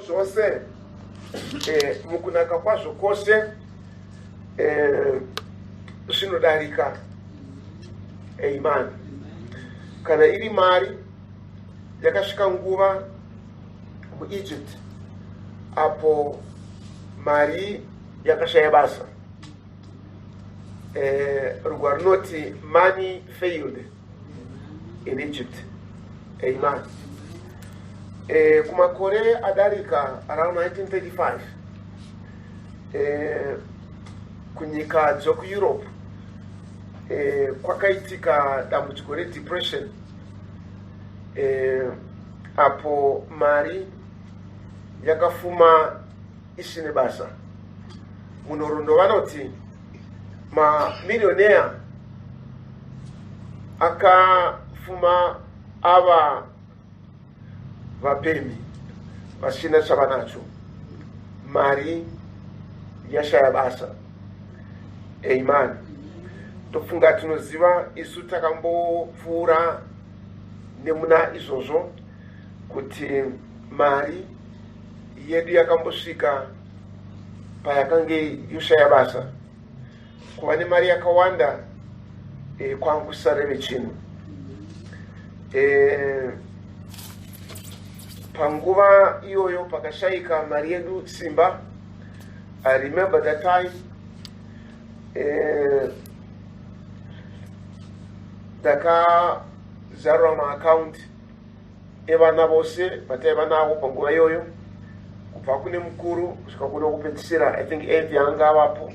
Zvose mukunaka kwazvo kwose zvinodarika. Amen. Kana iri mari, yakasvika nguva muEgypt apo mari yakashaya basa. Rugwa runoti money failed in Egypt. Amen. Kumakore adarika, around 1935, kunyika dzokuEurope kwakaitika dambudziko redepression, apo mari yakafuma isine basa. Munhoroondo vanoti mamillionaire akafuma ava vapemhi vasina chavanacho, mari yashaya basa. Amen. Tofunga tinoziva isu takambopfuura nemuna izvozvo kuti mari yedu yakambosvika payakange yoshaya basa. Kuva nemari yakawanda kwangu kusareve chinhu. Panguva iyoyo pakashayika mari yedu simba, I remember that time, ndakazarura maakaunti evana vose vataiva navo panguva iyoyo, kubva kune mukuru kusvika kune wekupedzisira. I think eighth yanga avapo.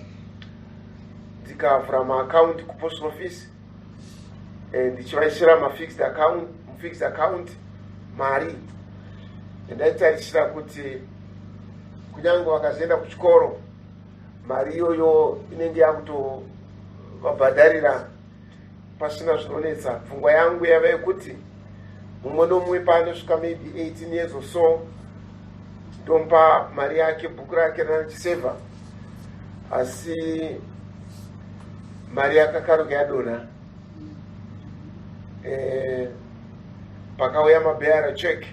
Ndikavhura maakaunti kupost office, ndichivaisira mafixed account, mufixed account mari. Ndaitarisira kuti kunyange vakazoenda kuchikoro, mari iyoyo inenge yakutovabhadharira pasina zvinonetsa. Pfungwa yangu yava yekuti mumwe nomumwe paanosvika maybe 18 years or so, ndomupa mari yake, bhuku rake ranachisevha. Asi mari yakakaruka yadonha. Pakauya mabearer cheque,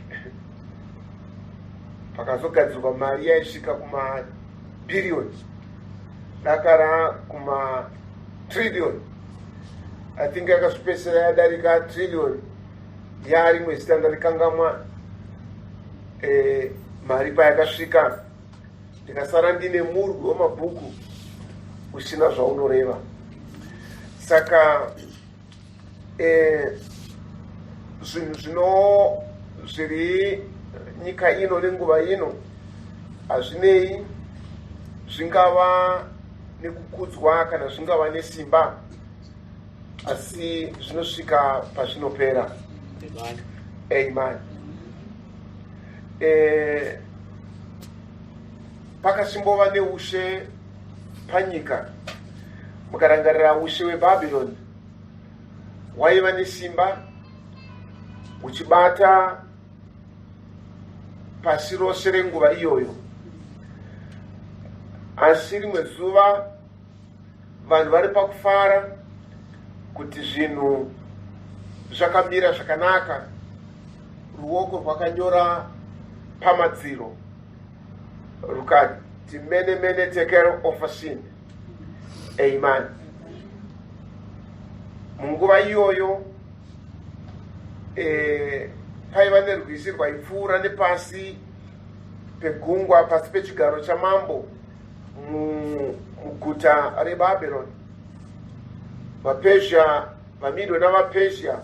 pakazogadzirwa mari yaisvika kumabhiriyoni, dakara kumatrillion. I think yakazopedzisira yadarika trillion, yarimwe zita ndarikangamwa. Mari payakasvika, ndikasara ndine murwi wemabhuku usina zvaunoreva. Saka zvinhu zvino zviri nyika ino nenguva ino hazvinei, zvingava nekukudzwa kana zvingava nesimba, asi zvinosvika pazvinopera. Amen. Pakasimbova neushe panyika. Mukarangarira ushe hweBhabhironi, hwaiva nesimba uchibata pasi rose renguva iyoyo. Asi rimwe zuva, vanhu vari pakufara kuti zvinhu zvakamira zvakanaka, ruoko rwakanyora pamadziro rukati, "Mene mene tekel upharsin." Amen. Munguva iyoyo paiva nerwizi rwaipfuura nepasi pegungwa, pasi pechigaro chamambo muguta reBhabhironi. VaPezhia, vaMidho navaPezhia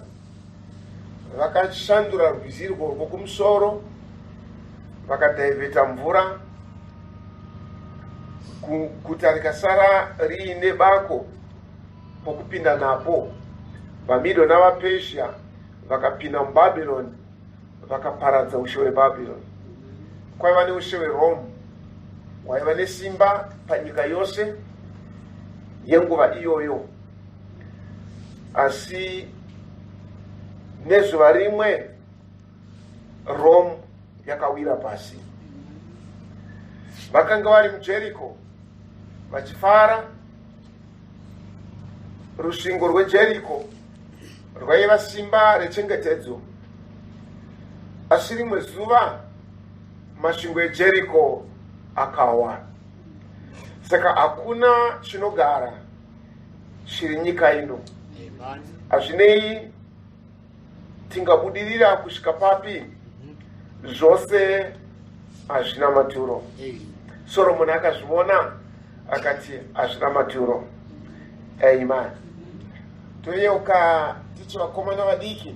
vakashandura rwizi irworwo kumusoro, vakadhaivheta mvura, guta rikasara riine bako pokupinda napo. VaMidho navaPezhia vakapinda muBhabhironi, vakaparadza ushe hweBhabhironi. Kwaiva neushe hweRome hwaiva nesimba panyika yose yenguva iyoyo. Asi nezuva rimwe Rome yakawira pasi. Vakanga vari muJeriko vachifara. Rusvingo rweJeriko rwaiva simba rechengetedzo. Asi rimwe zuva Masvingo eJeriko akawa. Saka hakuna chinogara chiri nyika ino. Hazvinei tingabudirira kusvika papi, zvose hazvina maturo. Soromoni akazvivona akati hazvina maturo. Amen. Toyeuka tichi vakomana vadiki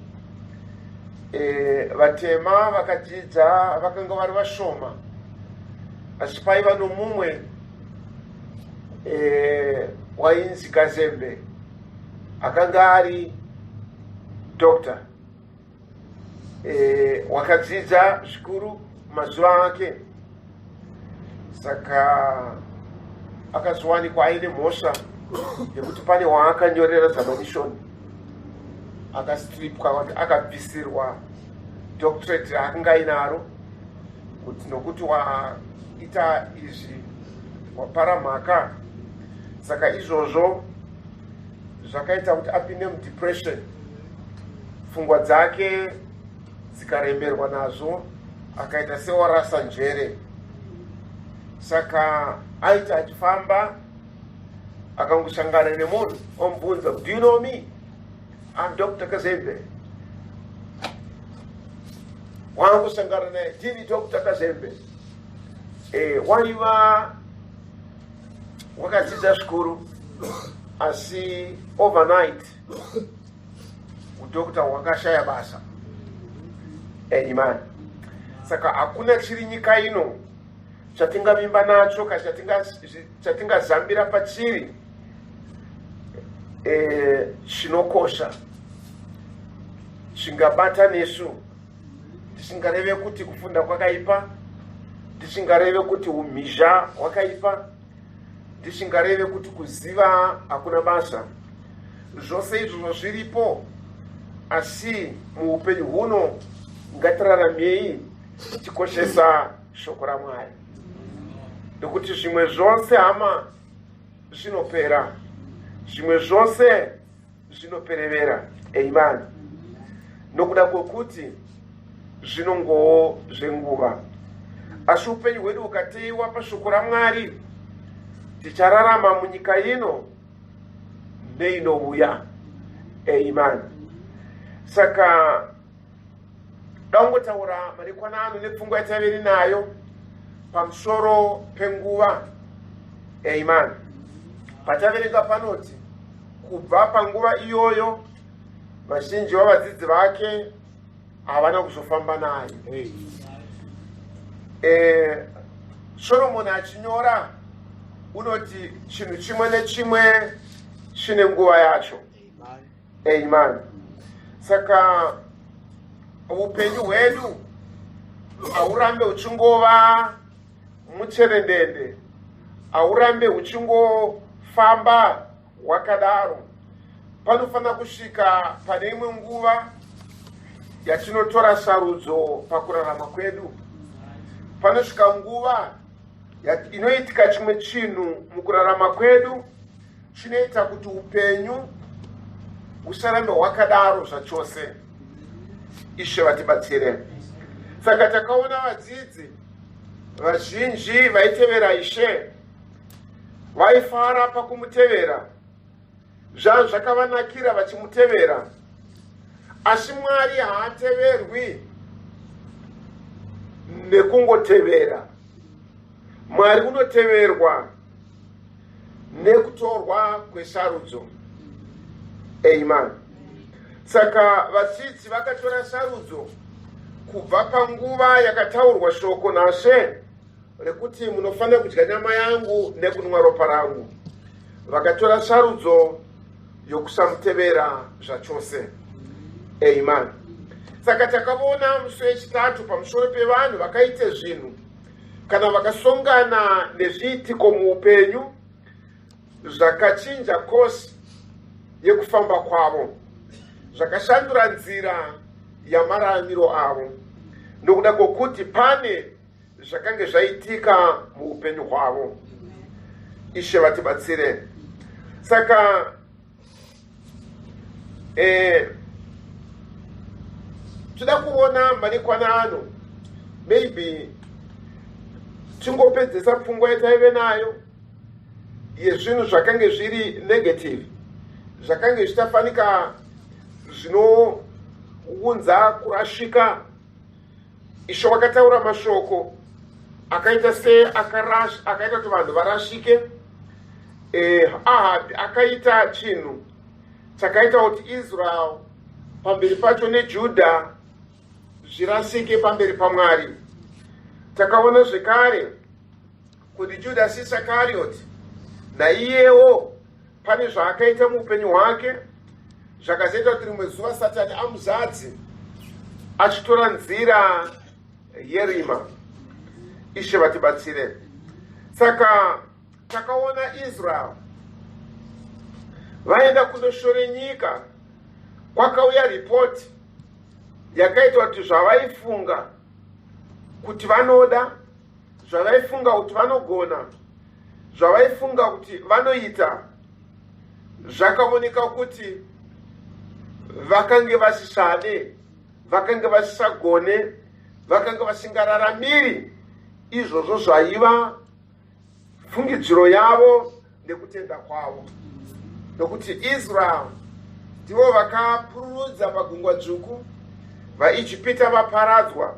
e, vatema vakadzidza vakanga vari vashoma, asi paiva nomumwe e, wainzi Kazembe akanga ari doctor e, wakadzidza zvikuru mazuva ake, saka akazowanikwa aine mhosva yekuti pane waakanyorera zamanishoni, akastripwa, akabvisirwa doctorate raakanga ainaro kuti nokuti waita izvi wapara mhaka. Saka izvozvo zvakaita kuti apinde mudepression, pfungwa dzake dzikaremerwa nazvo, akaita sewarasa njere. Saka aiti achifamba akangosangana nemunhu omubvunza, "Do you know me? I'm Dr. Kazembe." Wangosangana naye, "Ndini Dr. Kazembe." Waiva wakadzidza zvikuru, asi overnight udoctor hwakashaya basa. Amen. Saka hakuna chiri nyika ino chatingavimba nacho kana chatingazambira pachiri chinokosha chingabata nesu. Tisingareve kuti kufunda kwakaipa, tisingareve kuti umhizha hwakaipa, tisingareve kuti kuziva hakuna basa. Zvose izvozvo zviripo, asi muupenyu huno ngatiraramei tichikoshesa shoko raMwari, nekuti zvimwe zvose, hama, zvinopera, zvimwe zvose zvinoperevera. Amen. Nokuda kwokuti zvinongowo zvenguva, asi upenyu hwedu hukateiwa pashoko raMwari, tichararama munyika ino neinouya. Amen. Saka daungotaura madekwana ano nepfungwa yataveri nayo pamusoro penguva. Amen. Pataverenga panoti kubva panguva iyoyo vazhinji vavadzidzi vake havana kuzofamba naye. Solomoni achinyora unoti chinhu chimwe nechimwe chine nguva yacho. Amen. Saka upenyu hwedu haurambe uchingova mucherendende, haurambe uchingofamba hwakadaro. Panofanira kusvika pane imwe nguva yatinotora sarudzo pakurarama kwedu. Panosvika nguva inoitika chimwe chinhu mukurarama kwedu chinoita kuti upenyu husarambe hwakadaro zvachose. Ishe vatibatsire. Saka takaona vadzidzi vazhinji vaitevera Ishe vaifara pakumutevera, zvanhu zvakavanakira vachimutevera, asi Mwari haateverwi nekungotevera. Mwari unoteverwa nekutorwa kwesarudzo. Amen. Saka vadzidzi vakatora sarudzo kubva panguva yakataurwa shoko naShe rekuti munofanira kudya nyama yangu nekunwa ropa rangu. Vakatora sarudzo yokusamutevera zvachose. Amen. Saka takavona musi wechitatu pamusoro pevanhu vakaite zvinhu kana vakasongana nezviitiko muupenyu zvakachinja course yekufamba kwavo, zvakashandura nzira yamararamiro avo, nokuda kwokuti pane zvakange zvaitika muupenyu hwavo. Ishe vatibatsire. Saka toda kuona madekwana ano maybe Tingopedzesa pfungwa yataive nayo yezvinhu zvakange zviri negative, zvakange zvichafanika zvinounza kurashika. Ishe wakataura mashoko akaita se akaita kuti vanhu varashike. Ahabhi akaita chinhu chakaita kuti Israel pamberi pacho neJudha zvirasike pamberi paMwari. Takaona zvekare kuti Judasi Isakarioti naiyewo pane zvaakaita muupenyu hwake zvakazoita kuti rimwe zuva Satani amuzadze achitora nzira yerima. Ishe vatibatsire. Saka takaona Israel vaenda kundoshore nyika, kwakauya ripoti yakaita kuti zvavaifunga kuti vanoda, zvavaifunga kuti vanogona, zvavaifunga kuti vanoita, zvakaoneka kuti vakange vasisade, vakange vasisagone, vakange vasingararamiri izvozvo zvaiva fungidziro yavo nekutenda kwavo. Nokuti Israel ndivo vakapururudza pagungwa dzvuku, vaIjipita vaparadzwa,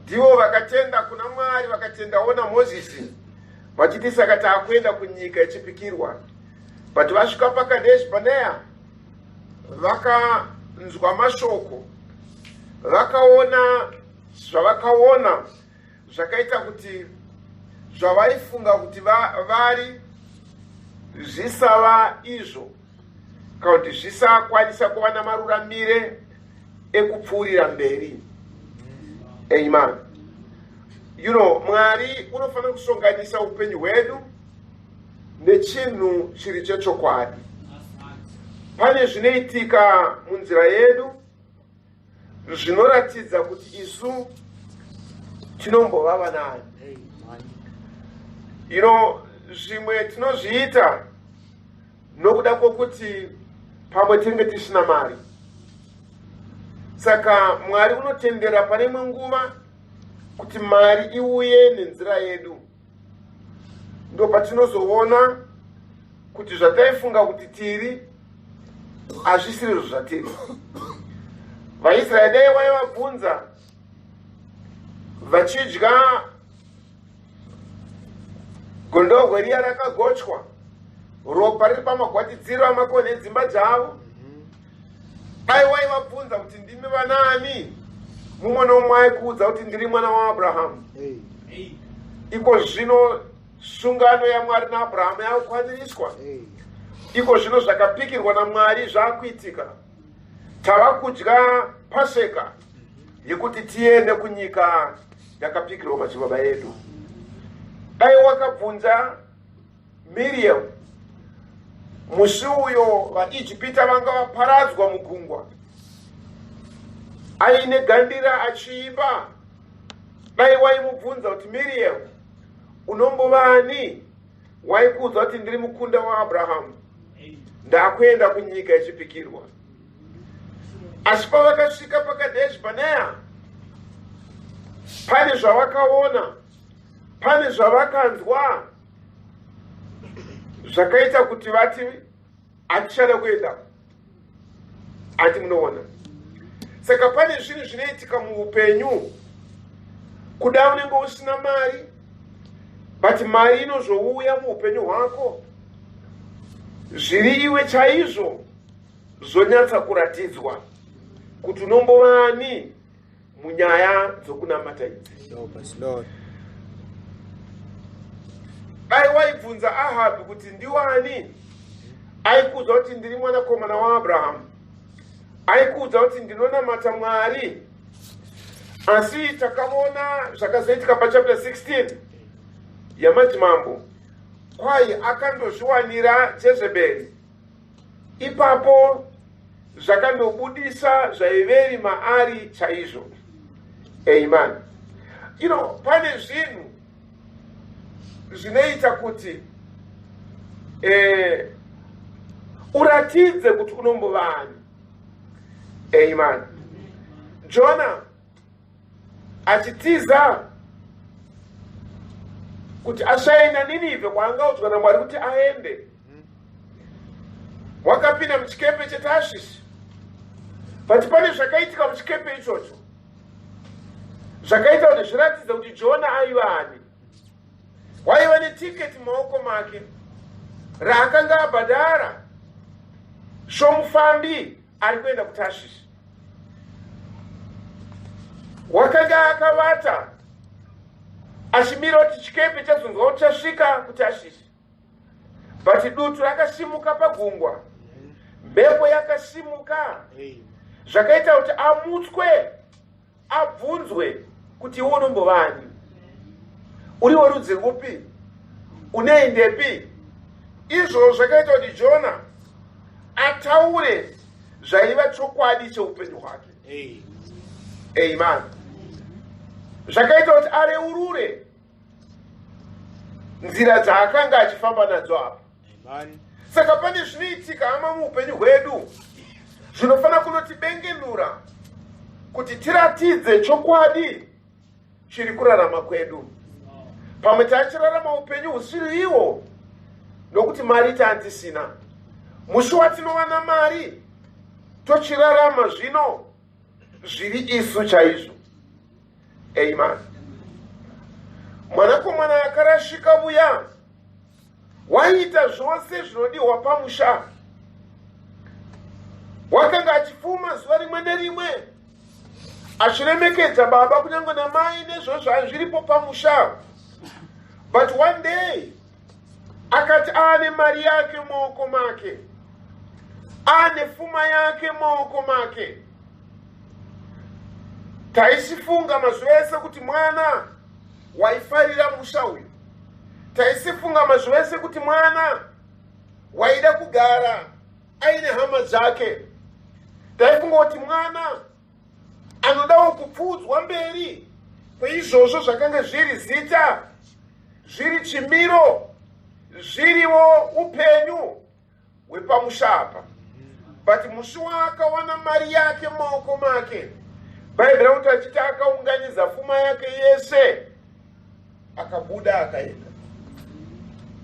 ndivo vakatenda kuna Mwari, vakatendawo naMozisi, vachiti saka taakuenda kunyika yechipikirwa. But vasvika paKadesh Barnea, vakanzwa mashoko, vakaona zvavakaona zvakaita kuti zvavaifunga kuti vari zvisava izvo, kana kuti zvisakwanisa kuva namaruramire ekupfuurira mberi. Amen. You know, Mwari unofanira kusonganisa upenyu hwedu nechinhu chiri chechokwadi. Pane zvinoitika munzira yedu zvinoratidza kuti isu tinombova vanani. You know, zvimwe tinozviita nokuda kwokuti pamwe tinenge tisina mari. Saka Mwari unotendera pane imwe nguva kuti mari iuye nenzira yedu. Ndopatinozoona kuti zvataifunga kuti tiri hazvisirizvo zvatiri. VaIsraeri dai waivabvunza vachidya gondohwe riya rakagochwa, ropa riri pamagwatidziro amakonhe edzimba dzavo, dai waivabvunza kuti ndimi vanaani, mumwe nomumwe aikuudza kuti ndiri mwana waAbrahamu. Iko zvino sungano yaMwari naAbrahamu yakukwaniriswa. Iko zvino zvakapikirwa naMwari zvakuitika. Tava kudya Paseka yekuti tiende kunyika yakapikirwa madzibaba edu. Dai wakabvunza Miriam musi uyo vaIjipita vanga vaparadzwa mugungwa, aine gandira achiimba, dai waimubvunza kuti Miriam unombovani, waikuudza kuti ndiri mukunda waAbrahamu, ndakuenda kunyika yechipikirwa. Asi pavakasvika paKadesh Barnea, pane zvavakaona, pane zvavakanzwa zvakaita kuti vati hatichada kuenda. Ati munoona, saka pane zvinhu zvinoitika muupenyu, kuda unenge usina mari, but mari inozouya muupenyu hwako zviri iwe chaizvo zvonyatsa kuratidzwa kuti unombovani munyaya dzokunamata idzi. Dai waibvunza Ahabhi kuti ndiwani, aikuudza kuti ndiri mwanakomana waAbrahamu, aikuudza kuti ndinonamata Mwari. Asi takaona zvakazoitika pachapter 16 yamadzimambo, kwai akandozviwanira Jezebheri. Ipapo zvakandobudisa zvaiveri maari chaizvo. Amen. You know, pane zvinhu zvinoita kuti uratidze kuti unombovani. Amen. Jona achitiza Kuti asaenda Ninivhe kwaangaudzwa naMwari kuti aende. Wakapinda muchikepe cheTashishi. But pane zvakaitika muchikepe ichocho zvakaita kuti zviratidze kuti Jona aiva ani. Waiva netiketi mumaoko make raakanga abhadhara somufambi ari kuenda kuTashishi. Wakanga akavata achimira kuti chikepe chazonzwa kuti chasvika kuTashishi. But dutu rakasimuka pagungwa, mhepo yakasimuka, zvakaita kuti amutswe, abvunzwe kuti iwe unombovani, uri werudzi rwupi, unoendepi. Izvozvo zvakaita kuti Jona ataure zvaiva chokwadi cheupenyu hwake. Amen. Zvakaita kuti areurure nzira dzaakanga achifamba nadzo apa. Saka pane zvinoitika hama muupenyu hwedu zvinofanira kunotibengenura kuti tiratidze chokwadi chiri kurarama kwedu. Pamwe tachirarama upenyu husiri iwo nokuti mari taantisina. Musi watinowana mari tochirarama zvino zviri isu chaizvo. Amen. Mwanakomana akarashika vuya waiita zvose zvinodiwa pamusha. Wakanga achifuma zuva rimwe nerimwe achiremekedza baba kunyange namai nezvo zviripo pamusha. But one day akati aane mari yake mumaoko make, aane fuma yake mumaoko make. Taisifunga mazuva ese kuti mwana waifarira musha uyu. Taisifunga mazuva ese kuti mwana waida kugara aine hama dzake. Taifunga kuti mwana anodawo kupfuudzwa mberi kweizvozvo zvakanga zviri zita, zviri chimiro, zviriwo upenyu hwepamusha apa. But musi waakawana mari yake mumaoko make, Bhaibheri rakuti achiti akaunganidza fuma yake yese, akabuda akaenda.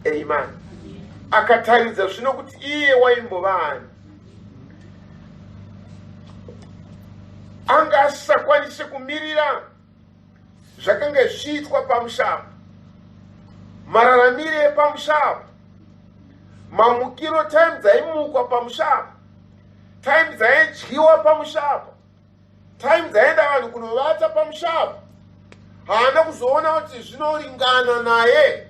Amen. Akataridza zvino kuti iye waimbova ani. Anga asisakwanise kumirira zvakanga zvichiitwa pamusha apa, mararamire epamusha apa, mamukiro, time dzaimukwa pamusha apa, time dzaidyiwa pamusha apa, time dzaenda vanhu kunovata pamusha apa. Haana kuzoona kuti zvinoringana naye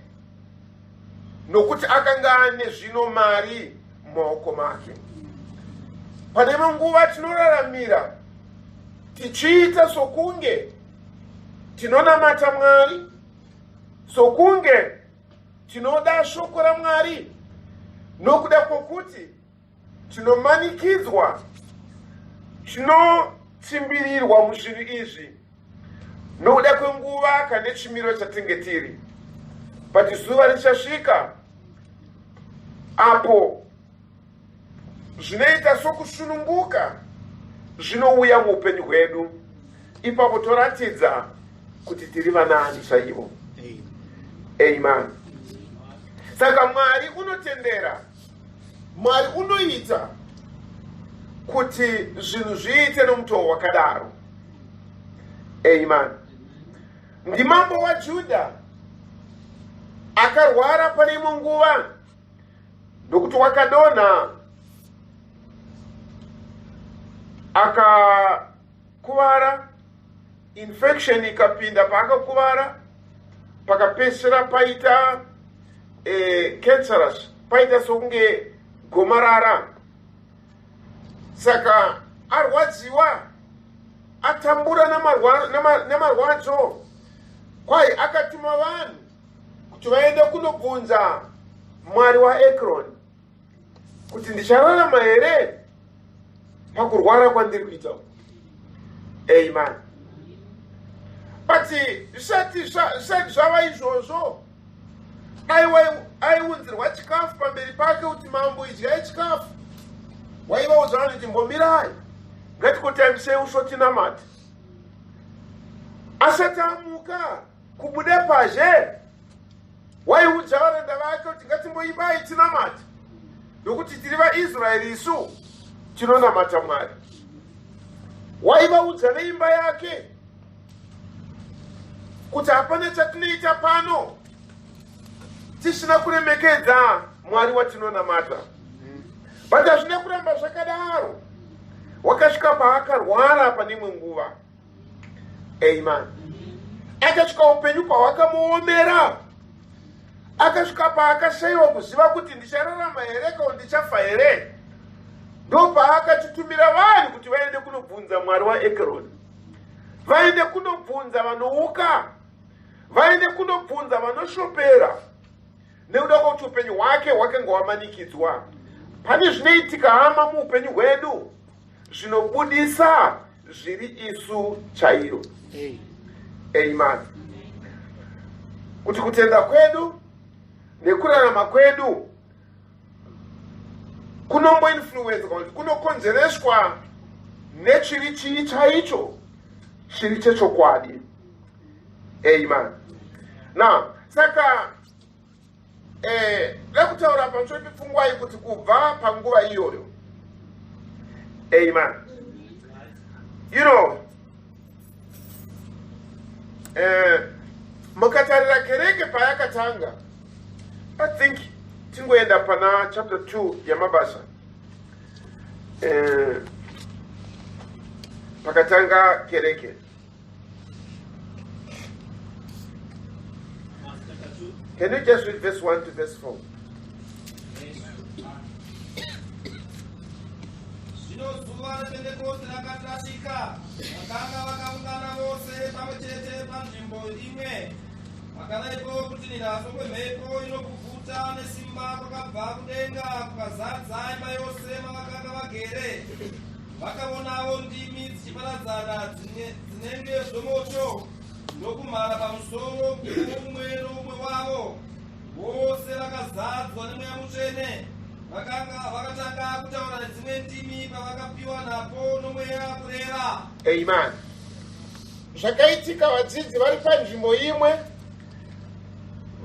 nokuti akanga ane zvino mari mumaoko make. Pane imwe nguva tinoraramira tichiita sokunge tinonamata Mwari, sokunge tinoda shoko raMwari, nokuda kwokuti tinomanikidzwa, tinotsimbirirwa muzvinhu izvi nokuda kwenguva kane chimiro chatinge tiri. But zuva richasvika apo zvinoita sokusununguka zvinouya muupenyu hwedu, ipapo toratidza kuti tiri vanaani chaivo. Amen. Saka Mwari unotendera, Mwari unoita kuti zvinhu zviite nomutoo wakadaro. Amen. Ndimambo waJudha akarwara pane imwe nguva nokuti wakadonha akakuvara, infection ikapinda paakakuvara, pakapedzisira paita cancerous, paita sokunge gomarara. Saka arwadziwa, atambura namarwadzo, kwai akatuma vanhu kuti vaende kunobvunza mwari waEkroni kuti ndichararama here pakurwara kwandiri kuita uku. Amen. But zvisati zvava izvozvo, aiunzirwa chikafu pamberi pake kuti mambo idyai chikafu. Waivaudza vanhu kuti mbomirai, ngatikotaimisei usvo tinamate. Asati amuka kubuda pazhe, Waiudza varanda vake kuti ngatimboimbai tinamate, nokuti tiri vaIsraeri isu tinonamata Mwari. Waivaudza veimba yake kuti hapana chatinoita pano tisina kuremekedza Mwari watinonamata. But hazvina kuramba zvakadaro. Wakasvika paakarwara pane imwe nguva. Amen. Akasvika upenyu pahwakamuomera, akasvika paakashaiwa kuziva kuti ndichararama here kana ndichafa here. Ndopaakachitumira vanhu kuti vaende kunobvunza Mwari waEkroni, vaende kunobvunza vanouka, vaende kunobvunza vanoshopera, nekuda kwekuti upenyu hwake hwakanga hwamanikidzwa. Pane zvinoitika hama muupenyu hwedu zvinobudisa zviri isu chaiyo. Amen. Kuti kutenda kwedu nekurarama kwedu kunomboinfluenza kana kuti kunokonzereswa nechiri chii chaicho chiri chechokwadi. Amen. Now, saka da kutaura pamusoro pepfungwa iyi kuti kubva panguva iyoyo. Amen. You know, mukatarira kereke payakatanga, I think tingoenda pana chapter 2 yaMabasa, pakatanga kereke. Can you just read verse 1 to verse 4? Zvino zuva rePentekosti rakati rasvika, vakanga vakaungana vose pamwe chete panzvimbo imwe. Pakadaipo kutinhira sokwemhepo inopfupfuta nesimba kwakabva kudenga kukazadza imba yose mavakanga vagere. Vakaonawo ndimi dzichiparadzana dzinenge zvomoto ndokumhara pamusoro poumwe noumwe wavo. Vose vakazadzwa neMweya Mutsvene, vakanga vakatanga kutaura nedzimwe ndimi pavakapiwa napo noMweya kureva. Amen. Zvakaitika vadzidzi vari panzvimbo imwe,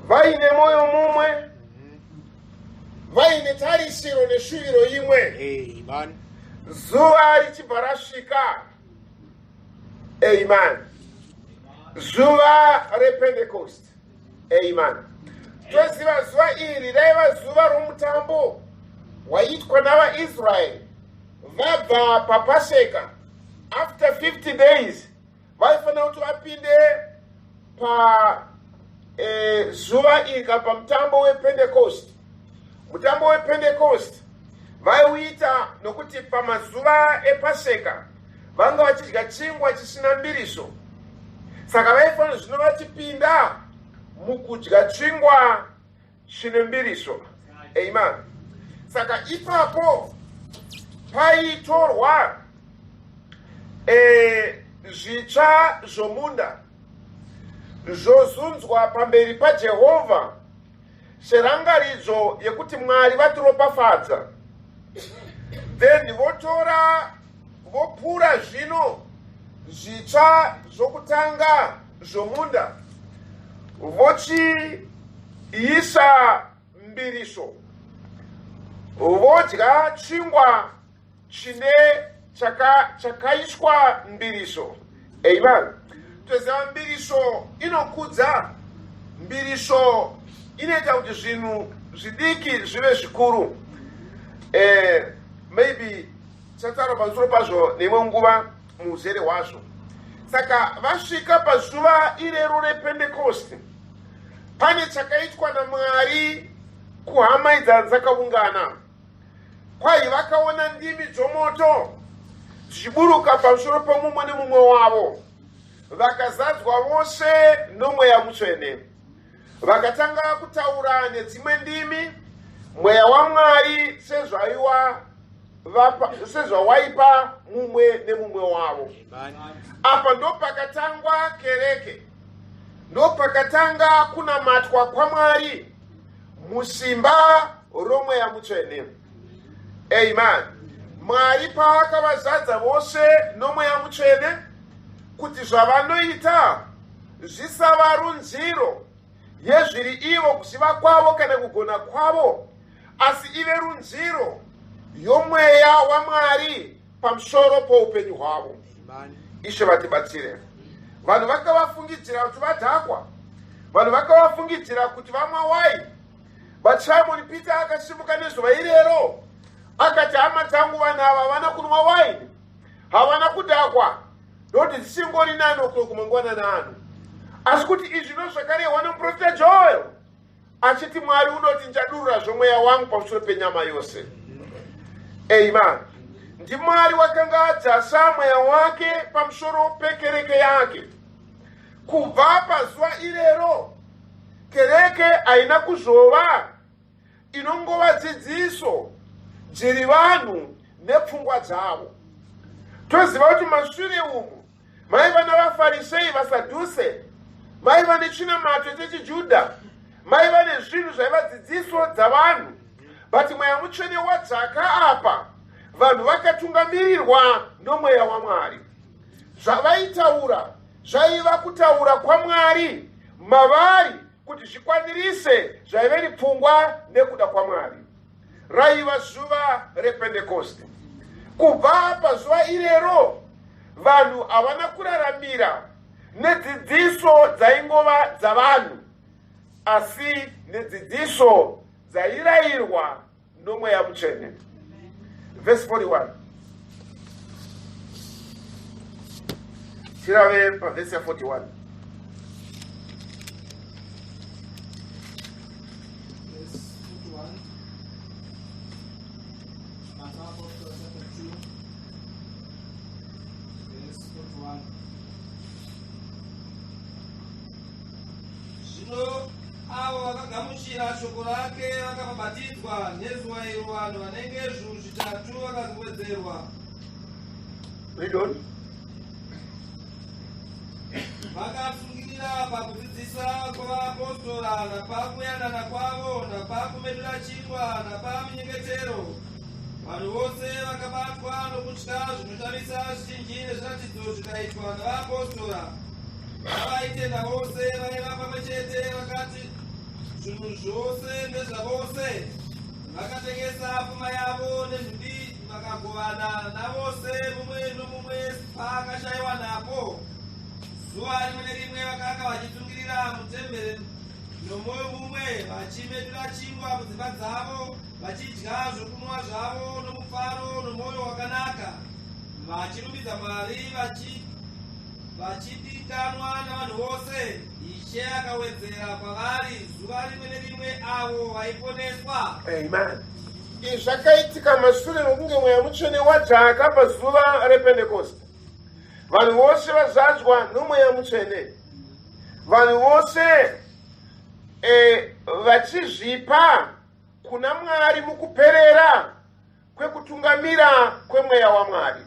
vaine mwoyo mumwe, vaine tarisiro neshuviro imwe. Amen. Zuva richibva rasvika. Amen. Zuva rePentecost. Amen. Toziva zuva iri raiva zuva romutambo waiitwa navaIsraeri vabva paPaseka. After 50 days vaifanira kuti vapinde pa zuva iri kana pamutambo wePentecost. Mutambo wePentecost vaiuita nokuti pamazuva ePaseka vanga vachidya chingwa chisina mbiriso, saka vaifanira zvino vachipinda mukudya chingwa chine mbiriso. Amen. Saka ipapo paitorwa zvitsva zvomunda zvozunzwa pamberi paJehovha serangaridzo yekuti Mwari vatiropafadza. Then votora vopura zvino zvitsva zvokutanga zvomunda, vochiisa mbiriso, vodya chingwa chine chakaiswa mbiriso. Amen. Toziva mbiriso inokudza, mbiriso inoita kuti zvinhu zvidiki zvive zvikuru. Maybe tichataura pamusoro pazvo neimwe nguva muuzere hwazvo. Saka vasvika pazuva irero rePentecost, pane chakaitwa naMwari kuhama idza dzakaungana. Kwai vakaona ndimi dzomoto dzichiburuka pamusoro pomumwe nemumwe wavo, vakazadzwa vose noMweya Mutsvene, vakatanga kutaura nedzimwe ndimi, Mweya waMwari sezvawaipa mumwe nemumwe wavo. Apa ndopakatangwa kereke, ndopakatanga kunamatwa kwaMwari musimba roMweya Mutsvene. Amen. Mwari paakavazadza vose noMweya Mutsvene kuti zvavanoita zvisava runziro. yezviri ivo kuziva kwavo kana kugona kwavo, asi ive runziro yomweya waMwari pamusoro poupenyu hwavo. Ishe vatibatsire. Vanhu vakavafungidzira kuti vadhakwa, vanhu vakavafungidzira kuti vamwa wai, but Simon Peter akasimuka nezuva irero akati, hama dzangu, vanhu ava havana kunwa waini, havana kudhakwa, nokuti dzisingori nani o'clock mangwanani ano, asi kuti izvi ndo zvakarehwa nomuprofita Joel achiti Mwari unoti, ndichadurura zvomweya wangu pamusoro penyama yose. Amen. NdiMwari wakanga adzasa mweya wake pamusoro pekereke yake. Kubva pazuva irero kereke haina kuzova inongova dzidziso dziri vanhu nepfungwa dzavo. Toziva kuti mashure umu maiva navaFarisei, vaSadhuse, maiva nechinamato chechiJudha, maiva nezvinhu zvaiva dzidziso dzavanhu, but Mweya Mutsvene wadzaka apa, vanhu vakatungamirirwa nomweya waMwari. Zvavaitaura zvaiva kutaura kwaMwari mavari kuti zvikwanirise zvaive pfungwa nekuda kwaMwari. Raiva zuva rePendekosti. Kubva pazuva irero vanhu havana kuraramira nedzidziso dzaingova dzavanhu, asi nedzidziso dzairayirwa nomweya Mutsvene. Vhesi 41, tirave pavhesi ya41. Verse 41. Acts of Apostles chapter 2, verse 41. Zvino avo vakagamuchira shoko rake vakabhabhatidzwa, nezuva iro vanhu vanenge zviuru 3 vakawedzerwa. Read on. Vakatsungirira pakudzidzisa kwavaapostora, napakuyanana kwavo, napakumedura chingwa, napaminyengetero. Vanhu vose vakabatwa nokutya, zvinoshamisa zvizhinji nezviratidzo zvikaitwa navaapostora. Navaitenda vose vaiva pamwe chete, vakati zvinhu zvose ndezvavose. Vakatengesa pfuma yavo nezvipi, vakagovana navose, mumwe nomumwe paakashayiwa napo. Zuva rimwe nerimwe vakanga vachitsungirira mutemberi nomwoyo mumwe, vachimedura chingwa mudzimba dzavo, vachidya zvokunwa zvavo nomufaro nomwoyo wakanaka, vachirumbidza Mwari, vachidikanwa navanhu vose. Ishe akawedzera kwavari zuva rimwe nerimwe avo vaiponeswa. Amen. Izvi zvakaitika mashure mekunge Mweya Mutsvene wadzaka pazuva rePentekosti. Vanhu vose vazadzwa noMweya Mutsvene, vanhu vose vachizvipa kuna Mwari mukuperera kwekutungamira kwemweya waMwari.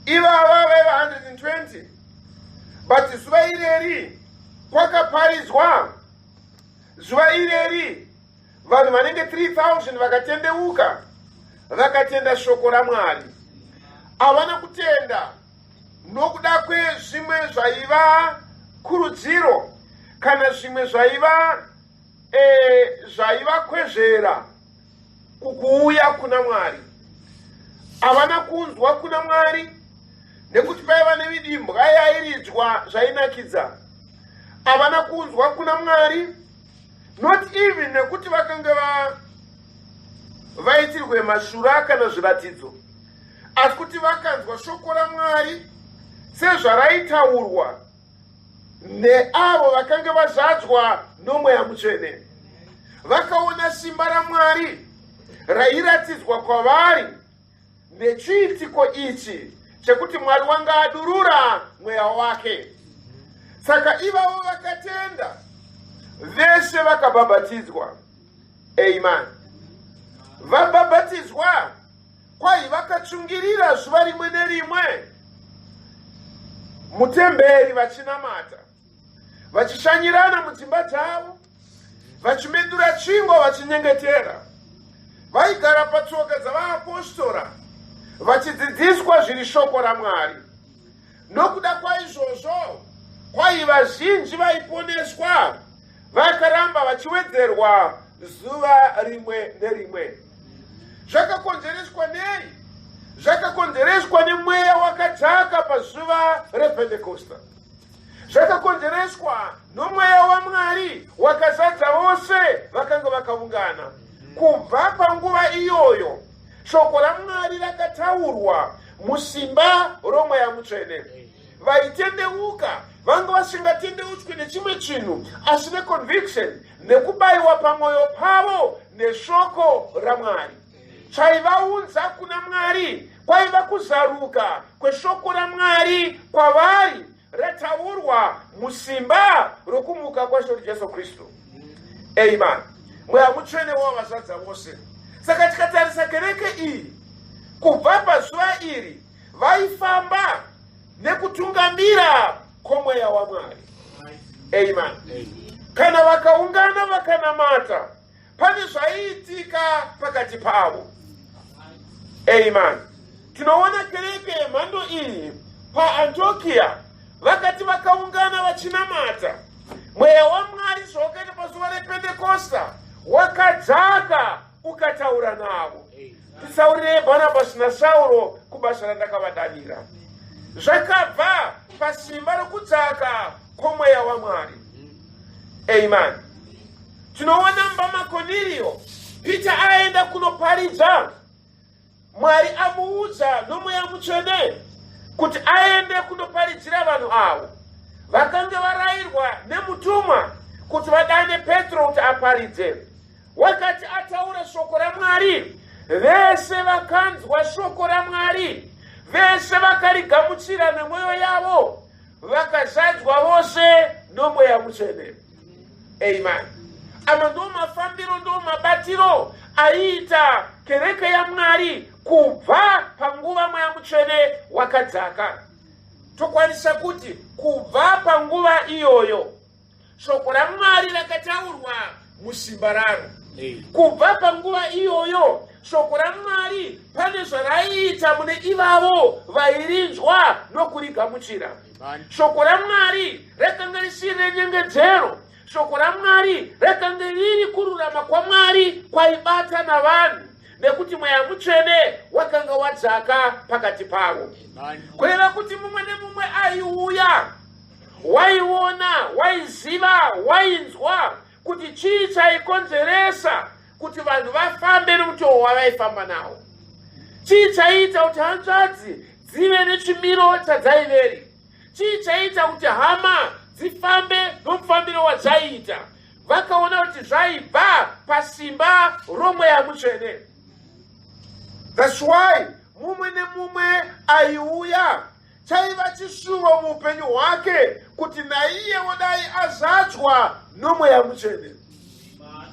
Ivava vaiva 120, but zuva ireri kwakaparidzwa, zuva ireri vanhu vanenge 3000 vakatendeuka, vakatenda shoko raMwari. Havana kutenda nokuda kwezvimwe zvaiva kurudziro kana zvimwe zvaiva zvaivakwezvera kukuuya kuna Mwari. Havana kunzwa kuna Mwari nekuti paiva nemidimbwa yairidzwa zvainakidza. Havana kunzwa kuna Mwari not even nekuti vakanga vaitirwe mashura kana zviratidzo, asi kuti vakanzwa shoko raMwari sezvaraitaurwa neavo vakanga vazadzwa nomweya Mutsvene. Vakaona simba raMwari rairatidzwa kwavari nechiitiko ichi chekuti Mwari wanga adurura mweya wake. Saka ivavo vakatenda, vese vakabhabhatidzwa. Amen. Vabhabhatidzwa kwai vakatsungirira zuva rimwe nerimwe mutemberi vachinamata, vachishanyirana mudzimba dzavo, vachimedura chingwa, vachinyengetera. Vaigara patsoka dzavaapostora vachidzidziswa zviri shoko raMwari. Nokuda kwaizvozvo kwai vazhinji vaiponeswa. vachiwedzerwa zuva rimwe nerimwe. Zvakakonzereswa nei? Zvakakonzereswa nemweya wakadzaka pazuva rePentekosta. Zvakakonzereswa nomweya waMwari wakazadza vose vakanga vakaungana. Kubva panguva iyoyo, shoko raMwari rakataurwa musimba romweya mutsvene. Vaitendeuka vanga vasingatendeutswi nechimwe chinhu asi neconviction, nekubayiwa pamwoyo pavo neshoko raMwari. Chaivaunza kuna Mwari kwaiva kuzaruka kweshoko raMwari kwavari rataurwa musimba rokumuka kwaShe Jesu Kristu. Amen. Mweya Mutsvene wavazadza vose. Saka tikatarisa kereke iyi kubva pazuva iri vaifamba nekutungamira kwomweya waMwari. Amen. Kana vakaungana vakanamata, pane zvaiitika pakati pavo. Amen. Tinoona kereke yemhando iyi paAntiokia, vakati vakaungana vachinamata, mweya waMwari zvawakaita pazuva rePentekosta wakadzaka ukataura navo. Titsaurirei Bhanabhasi naSauro kubasa randakavadanira. Zvakabva pasimba rokudzaka kwomweya waMwari. Amen. Tinoona mumba maKonirio, Peter aenda kunoparidza, Mwari amuudza nomweya mutsvene kuti aende kunoparidzira vanhu avo vakange varayirwa nemutumwa kuti vadane Petro kuti aparidze. Wakati ataura shoko raMwari, vese vakanzwa shoko raMwari, vese vakarigamuchira nemwoyo yavo, vakazadzwa vose nomweya mutsvene. Amen. Ama ndo mafambiro, ndo mabatiro aiita kereke yaMwari kubva panguva mweya mutsvene wakadzaka. Tokwanisa kuti kubva panguva iyoyo shoko raMwari rakataurwa musimba raro. Kubva panguva iyoyo shoko raMwari pane zvaraiita mune ivavo vairinzwa nokurigamuchira. Shoko raMwari rakanga risiri renyengedzero. Shoko raMwari rakanga riri kururama kwaMwari kwaibata navanhu, nekuti Mweya Mutsvene wakanga wadzaka pakati pavo. Kureva kuti mumwe nemumwe aiuya waiona, waiziva, wainzwa kuti chii chaikonzeresa kuti vanhu vafambe nomutoo wavaifamba nawo. Chii chaiita kuti hanzvadzi dzive nechimiro chadzaiveri? Chii chaiita kuti hama dzifambe nomufambiro wadzaiita? Vakaona kuti zvaibva pasimba roMweya Mutsvene. That's why mumwe nemumwe aiuya chaiva chishuvo muupenyu hwake kuti naiyewo dai azadzwa noMweya Mutsvene.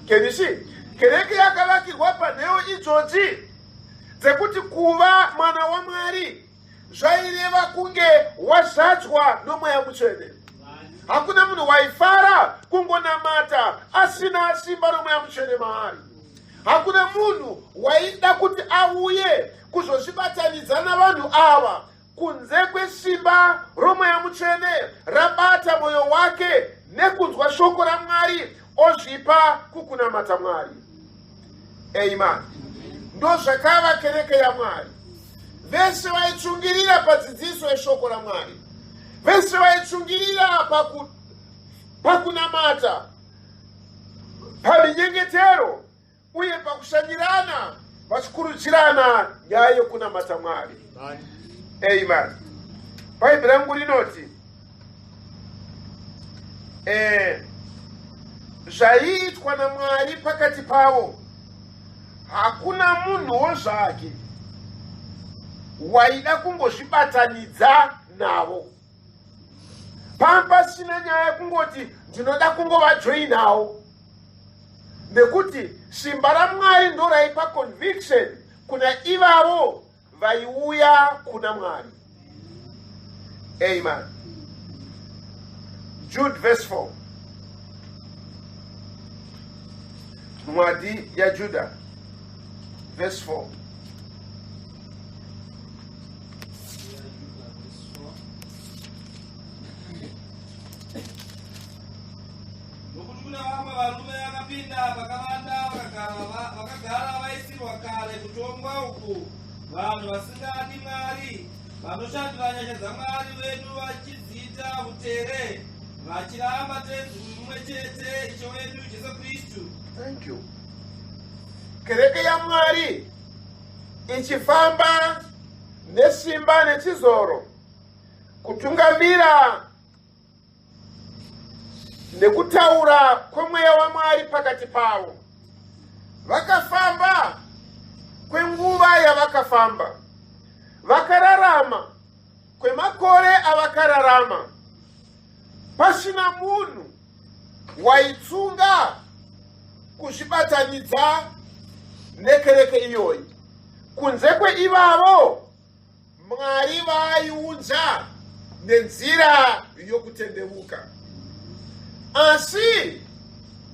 Can you see? Kereke yakavakirwa panheo idzodzi dzekuti kuva mwana waMwari zvaireva kunge wazadzwa noMweya Mutsvene. Hakuna munhu waifara kungonamata asina simba roMweya Mutsvene maari. Hakuna munhu waida kuti auye kuzozvibatanidza navanhu ava kunze kwesimba roMweya Mutsvene rabata mwoyo wake nekunzwa shoko raMwari ozvipa kukunamata Mwari. Amen. Ndozvakava kereke yaMwari. Vese vaitsungirira padzidziso yeshoko raMwari, vese vaitsungirira pakunamata, paminyengetero uye pakushanyirana vachikurudzirana nyaya yokunamata Mwari. Amen. Bhaibheri rangu rinoti zvaiitwa naMwari pakati pavo hakuna munhuwo zvake waida kungozvibatanidza navo. Pamba pasina nyaya yekungoti ndinoda kungovajoinawo, nekuti simba raMwari ndo raipa conviction kuna ivavo vaiuya kuna Mwari. Amen. Jude verse 4. Mwadi yaJuda verse 4. Nokuti kune vamwe varume vakapinda pakavanda vakagara vaisirwa kare kutongwa uku, vanhu vasingadi Mwari, vanoshandura nyasha dzaMwari wedu vachidziita utere, vachiramba Tenzi mumwe chete, Ishe wedu Jesu Kristu. Thank you. Kereke yaMwari ichifamba nesimba nechizoro kutungamira nekutaura kwemweya waMwari pakati pavo. Vakafamba kwenguva yavakafamba, vakararama kwemakore avakararama, pasina munhu waitsunga kuzvibatanidza nekereke iyoyi kunze kweivavo Mwari vaaiunza nenzira yokutendeuka. Asi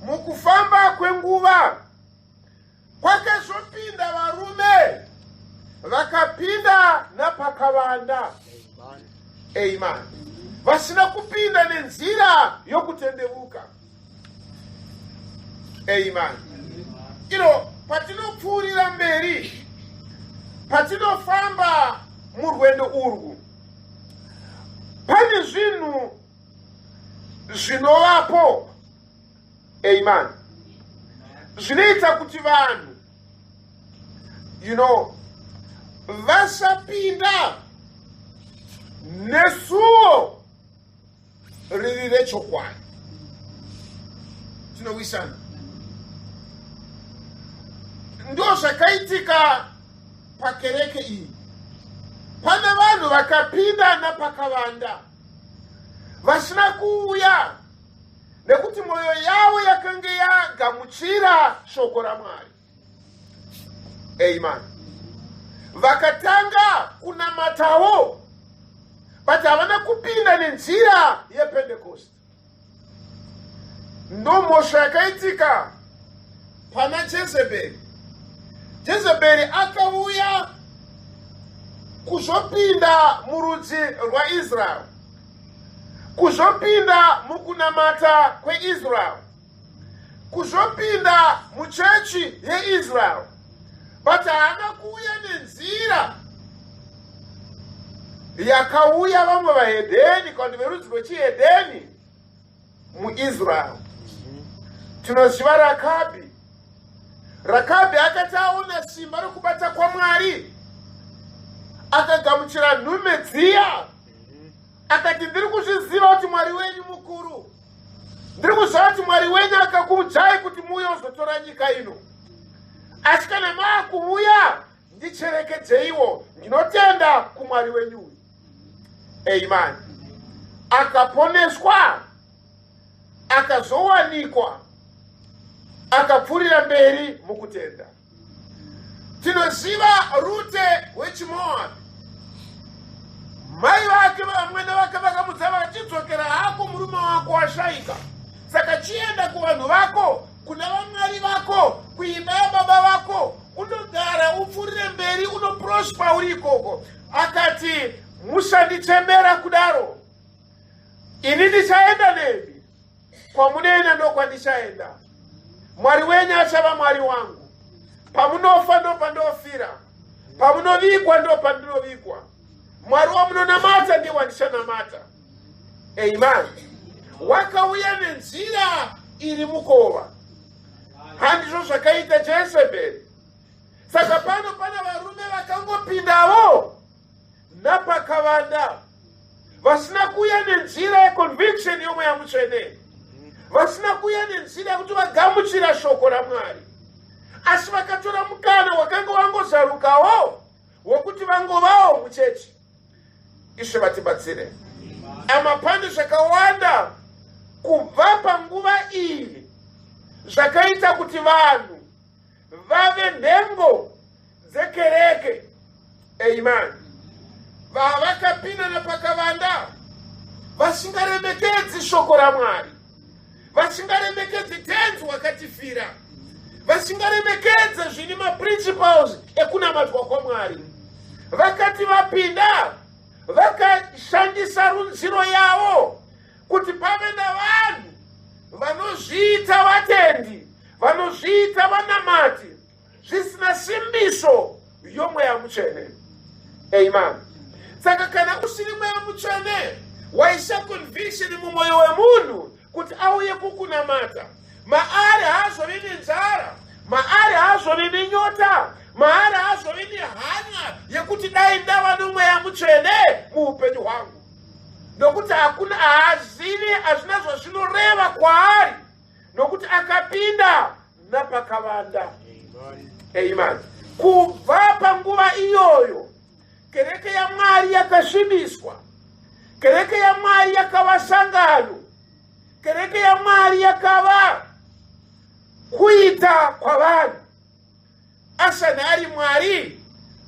mukufamba kwenguva kwakazopinda varume vakapinda napakavanda. Amen. Vasina kupinda nenzira yokutendeuka. Amen. Ino patinopfuurira mberi, patinofamba murwendo urwu, pane zvinhu zvinovapo. Amen. Zvinoita kuti vanhu you know vasapinda nesuwo riri rechokwadi. Tinowisana. Ndo zvakaitika pakereke iyi. Pane vanhu vakapinda napakavanda vasina kuuya nekuti mwoyo yavo yakange yagamuchira shoko raMwari. Amen. Vakatanga kunamatawo, but havana kupinda nenzira yePentecost. Ndomhosva yakaitika pana Jezebheri. Jezebheri akauya kuzopinda murudzi rwaIsrael, kuzopinda mukunamata kweIsrael, kuzopinda muchechi yeIsrael, but haana kuuya nenzira yakauya vamwe vahedheni kana verudzi rwechihedheni muIsrael. Tinoziva Rakabhi. Rakabhi akati aona simba rokubata kwaMwari, akagamuchira nhume dziya, akati, ndiri kuzviziva kuti Mwari wenyu mukuru, ndiri kuziva kuti Mwari wenyu akakuudzai kuti muuye uzotora nyika ino, asi kana maakuuya ndicherekedzeiwo, ndinotenda kuMwari wenyu uyu. Amen. Akaponeswa, akazowanikwa, akapfuurira mberi mukutenda. Tinoziva Rute wechiMoabi, mai vake vamwene vake vakamudza vachidzokera hako, murume wako washaika, saka chienda kuvanhu vako, kuna vamwari vako, kuimba yababa vako, unogara upfuurire mberi, unoprospa uri ikoko. Akati, musandichemera kudaro, ini ndichaenda nemi, kwamunoenda ndokwandichaenda, Mwari wenyu achava Mwari wangu, pamunofa ndopandofira, pamunovigwa ndopandinovigwa, Mwari wamunonamata ndiye wandichanamata. Amen. Wakauya nenzira iri mukova. Handizvo zvakaita Jezebheri. Saka pano pana varume vakangopindawo napakavanda, vasina kuuya nenzira yeconviction yoMweya Mutsvene, vasina kuuya nenzira yekuti vagamuchira shoko raMwari, asi vakatora mukana wakanga wangozarukawo wokuti vangovawo muchechi. Ishe vatibatsire. Amapande zvakawanda kubva panguva iyi zvakaita kuti vanhu vave nhengo dzekereke. Amen. Vavakapinda napakavanda vasingaremekedzi shoko raMwari, vasingaremekedzi Tenzi wakatifira, vasingaremekedze zvini maprinciples ekunamatwa kwaMwari. Vakati vapinda, vakashandisa runziro yavo kuti pave navanhu Vanozviita vatendi, vanozviita vanamati, zvisina simbiso yomweya mutsvene. Amen. Saka kana usiri mweya mutsvene waisa conviction mumwoyo wemunhu kuti auye kukunamata, maari haazovi nenzara, maari haazovi nenyota, maari haazovi nehanya yekuti dai ndava nomweya mutsvene muupenyu hwangu, nokuti hakuna, haazivi, hazvina zvazvinoreva kwaari, nokuti akapinda napakavanda. Amen. Kubva panguva iyoyo kereke yaMwari yakasvibiswa, kereke yaMwari yakava sangano, kereke yaMwari yakava kuita kwavanhu. Asani ari Mwari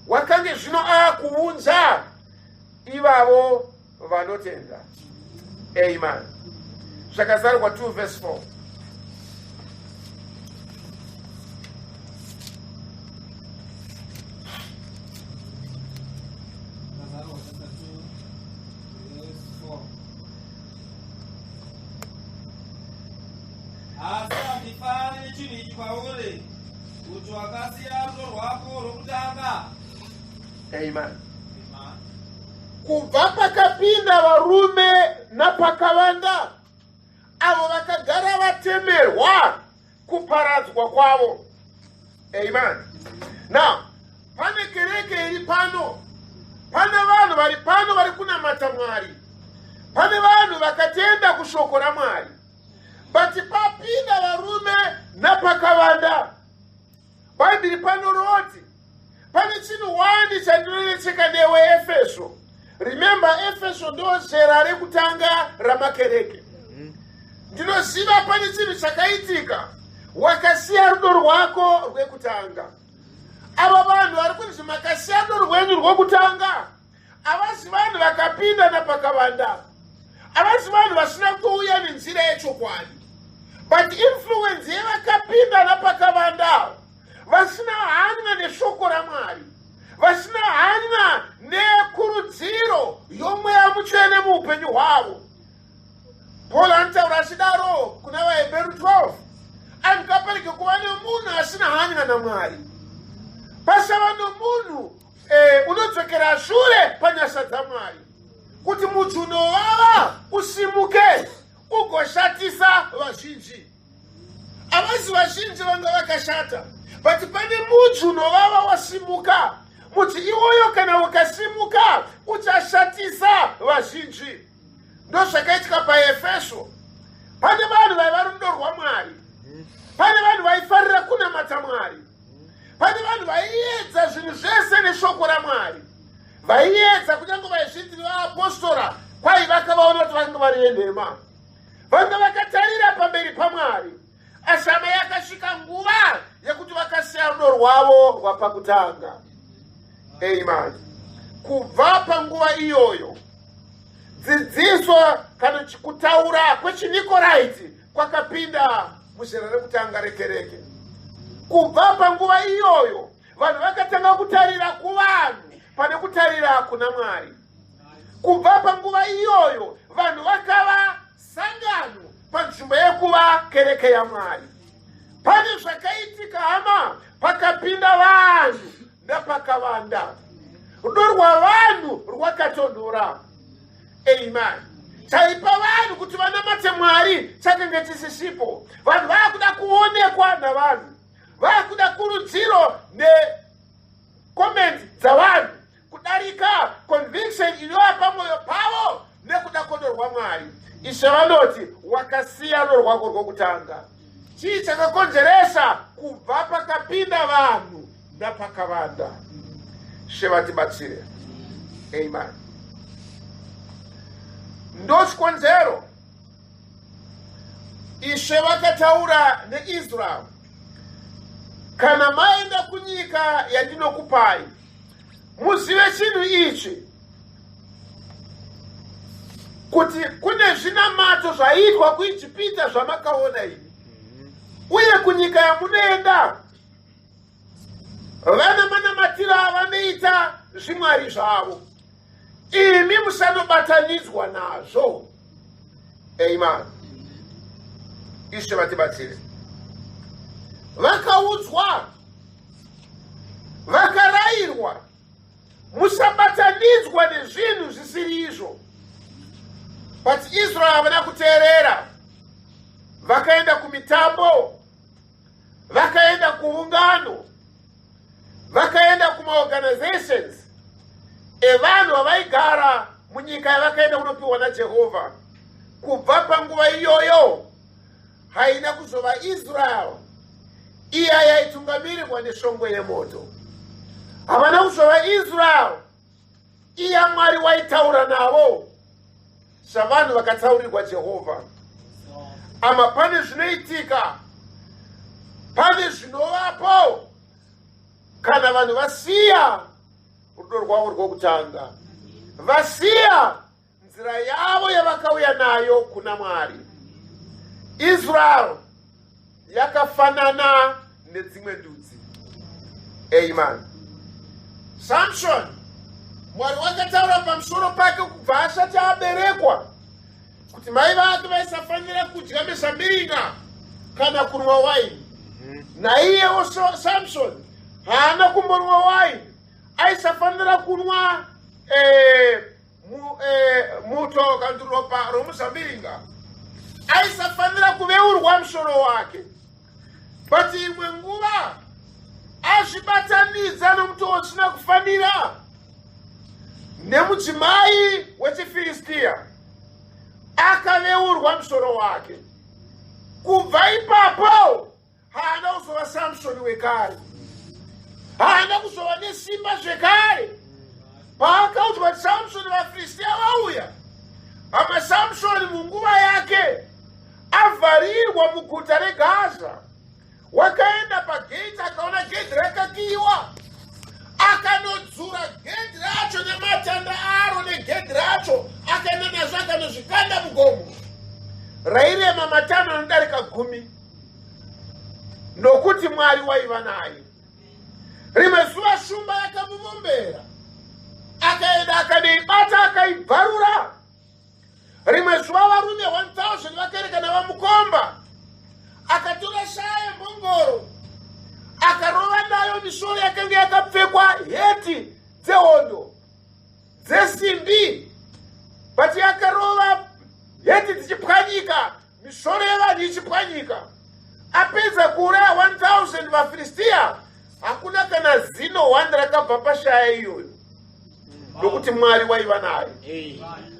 wakange zvino akuunza ivavo vanotenda. Amen. Zvakazarurwa 2 verse 4. Zvakazarurwa chapter 2 verse 4. Asi handifari nechinhu ichi kwauri, kuti wakasiya rudo rwako rwokutanga. Amen. Kubva pakapinda varume napakavanda avo vakagara vatemerwa kuparadzwa kwavo. Amen. Now, pane kereke iri pano, pane vanhu vari pano vari kunamata Mwari, pane vanhu vakatenda kushoko raMwari, but papinda varume napakavanda. Bhaibheri pano roti pane chinhu wani chandinonetseka newe Efeso. Remember, Efeso ndo zera rekutanga ramakereke. Ndinoziva pane chinhu chakaitika, wakasiya rudo rwako rwekutanga. Ava vanhu vari kunzi makasiya rudo rwenyu rwokutanga, havasi vanhu vakapinda napakavanda, havasi vanhu vasina kuuya nenzira yechokwadi, but influence yevakapinda napakavanda, vasina hanya neshoko raMwari, vasina hanya nekurudziro yomweya mutsvene muupenyu hwavo. Paul anotaura achidaro kuna vaHebheru 12, angaparege kuva nemunhu asina hanya naMwari, pasava nomunhu unodzokera shure panyasha dzaMwari, kuti muti unovava usimuke ugoshatisa vazhinji. Havasi vazhinji vanga vakashata, but pane mudzi unovava wasimuka. Mudzi iwoyo kana ukasimuka uchashatisa vazhinji. Ndozvakaitika paEfeso. Pane vanhu vaiva rudo rwaMwari, pane vanhu vaifarira kunamata Mwari, pane vanhu vaiedza zvinhu zvese neshoko raMwari, vaiedza kunyange vaizviti vaapostora, kwai vakavaona kuti vanga vari venhema, vanga vakatarira pamberi paMwari. Asi hama, yakasvika nguva yekuti vakasiya rudo rwavo rwapakutanga. Amen. Kubva panguva iyoyo dzidziso kana kutaura kwechiNikoraiti kwakapinda muzera rekutanga rekereke. Kubva panguva iyoyo vanhu vakatanga kutarira kuvanhu pane kutarira kuna Mwari. Kubva panguva iyoyo vanhu vakava sangano panzvimbo yekuva kereke yaMwari. Pane zvakaitika hama, pakapinda vanhu napakavanda, rudo rwavanhu rwakatonhora. Amen. Chaipa vanhu kuti vanamate Mwari chakange chisisipo. Vanhu vakuda kuonekwa navanhu, vakuda kurudziro nekomenti dzavanhu kudarika conviction inova pamwoyo pavo nekuda kwodo rwaMwari. Ishe vanoti wakasiya rudo rwako rwokutanga. Chii chakakonzeresa? Kubva pakapinda vanhu napakavanda. Ishe vatibatsire. Amen. Ndochikonzero Ishe vakataura neIsrael, kana maenda kunyika yandinokupai, muzive chinhu ichi, kuti kune zvinamato zvaiitwa kuIjipita zvamakaona imi, uye kunyika yamunoenda vana manamatiro avanoita zvimwari zvavo, imi musanobatanidzwa nazvo. Amen. Ishe vatibatsire. Vakaudzwa, vakarayirwa, musabatanidzwa nezvinhu zvisiri izvo. But Israel havana kuteerera, vakaenda kumitambo, vakaenda kuungano, vakaenda kumaorganizations evanhu vavaigara munyika yavakaenda kunopiwa naJehovha. Kubva panguva iyoyo haina kuzova Israel iya yaitungamirirwa neshongwe yemoto. Havana kuzova Israel iya Mwari waitaura navo savanhu vakatsaurirwa Jehovha. Ama pane zvinoitika, pane zvinovapo kana vanhu vasiya rudo rwavo rwokutanga, vasiya nzira yavo yavakauya nayo kuna Mwari. Israel yakafanana nedzimwe ndudzi. Amen. Samson, Mwari wakataura pamusoro pake kubva asati aberekwa kuti mai vake vaisafanira kudya mezambiringa kana kunwa waini. Naiyewo Samson haana kumbonwa waini, aisafanira kunwa muto kana kuti ropa romuzambiringa, aisafanira kuveurwa musoro wake. But imwe nguva azvibatanidza nomutoo usina kufanira nemudzimai wechiFiristiya, akaveurwa musoro wake. Kubva ipapo haana kuzova Samsoni wekare, haana kuzova nesimba zvekare. Paakaudzwa kuti Samsoni, vaFiristiya vauya, hama Samsoni munguva yake avharirwa muguta reGaza, wakaenda pagate, akaona gedhi rakakiwa, akanodzura gedhi racho nematanda aro negedhi racho, akaenda nazvo akanozvikanda mugomo rairema matano anodarika 10, nokuti Mwari waiva naye. Rimwe zuva shumba yakamuvombera, akaenda akanoibata akaibvarura. Rimwe zuva varume 1000 vakaerekana vamukomba, akatora shaya yembongoro akarova nayo misoro yakanga yakapfekwa heti dzehondo dzesimbi, but yakarova heti dzichipwanyika, misoro yevanhu ichipwanyika. Apedza kuuraya 1000 vaFiristiya, hakuna kana zino 1 rakabva pashaya iyoyo, nokuti Mwari waiva naye.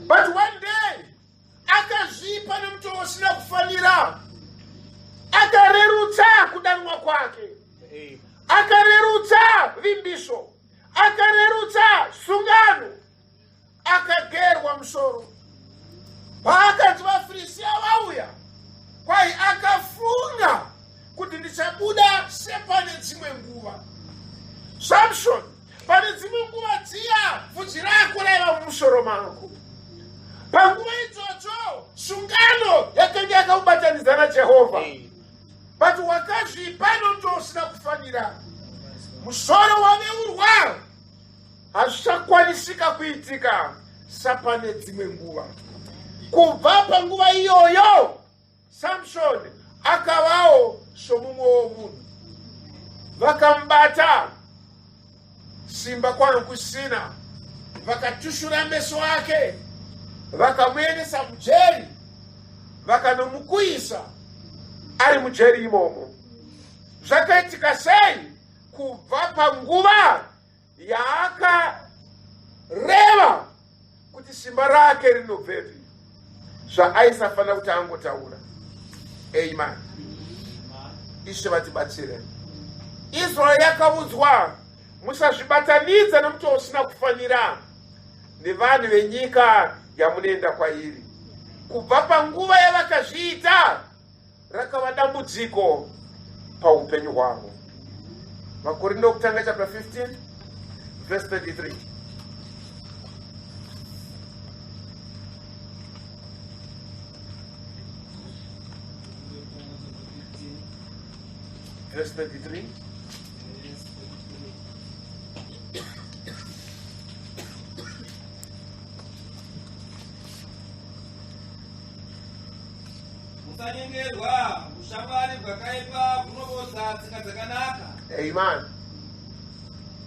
But one day akazvipa nemutoo usina kufanira, akarerutsa kudanwa kwake, akarerutsa vimbiso, akarerutsa sungano, akagerwa musoro. Paakanzi vaFirisiya vauya, kwai akafunga kuti ndichabuda sepane dzimwe nguva. Samson, pane dzimwe nguva dziya bvudzi rako raiva mumusoro mako. Panguva idzodzo sungano yakanga yakakubatanidza naJehovha, but wakazvipa nomutoo usina kufanira, musoro waveurwa. Hazvichakwanisika kuitika sapane dzimwe nguva. Kubva panguva iyoyo Samson akavawo somumwe womunhu. Vakamubata simba kwanga kusina, vakatushura meso ake, vakamuendesa mujeri, vakanomukuyisa ari mujeri imomo. Zvakaitika sei? Kubva panguva yaakareva kuti simba rake rinobvepi, zvaaisafanira kuti angotaura. Amen. Ishe vatibatsire. Israel yakaudzwa, musazvibatanidza nomutoo usina kufanira nevanhu venyika yamunoenda kwairi. Kubva panguva yavakazviita, rakava dambudziko paupenyu hwavo. VaKorindo kutanga chapter 15 verse 33. Verse 33. Musanyengerwa, Amen.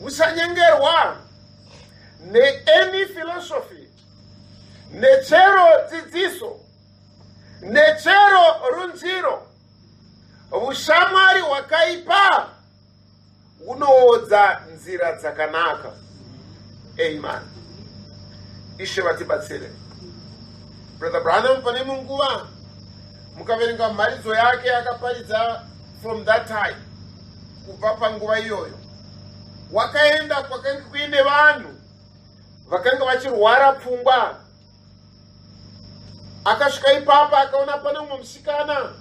Usanyengerwa neany philosophy, nechero dzidziso, nechero runziro. Ushamwari hwakaipa hunoodza nzira dzakanaka. Amen. Ishe vatibatsire. Brother Branham pane imwe nguva, mukaverenga mharidzo yake akaparidza from that time, kubva panguva iyoyo, wakaenda kwakanga kuine vanhu vakanga vachirwara pfungwa. Akasvika ipapa, akaona pane mumwe musikana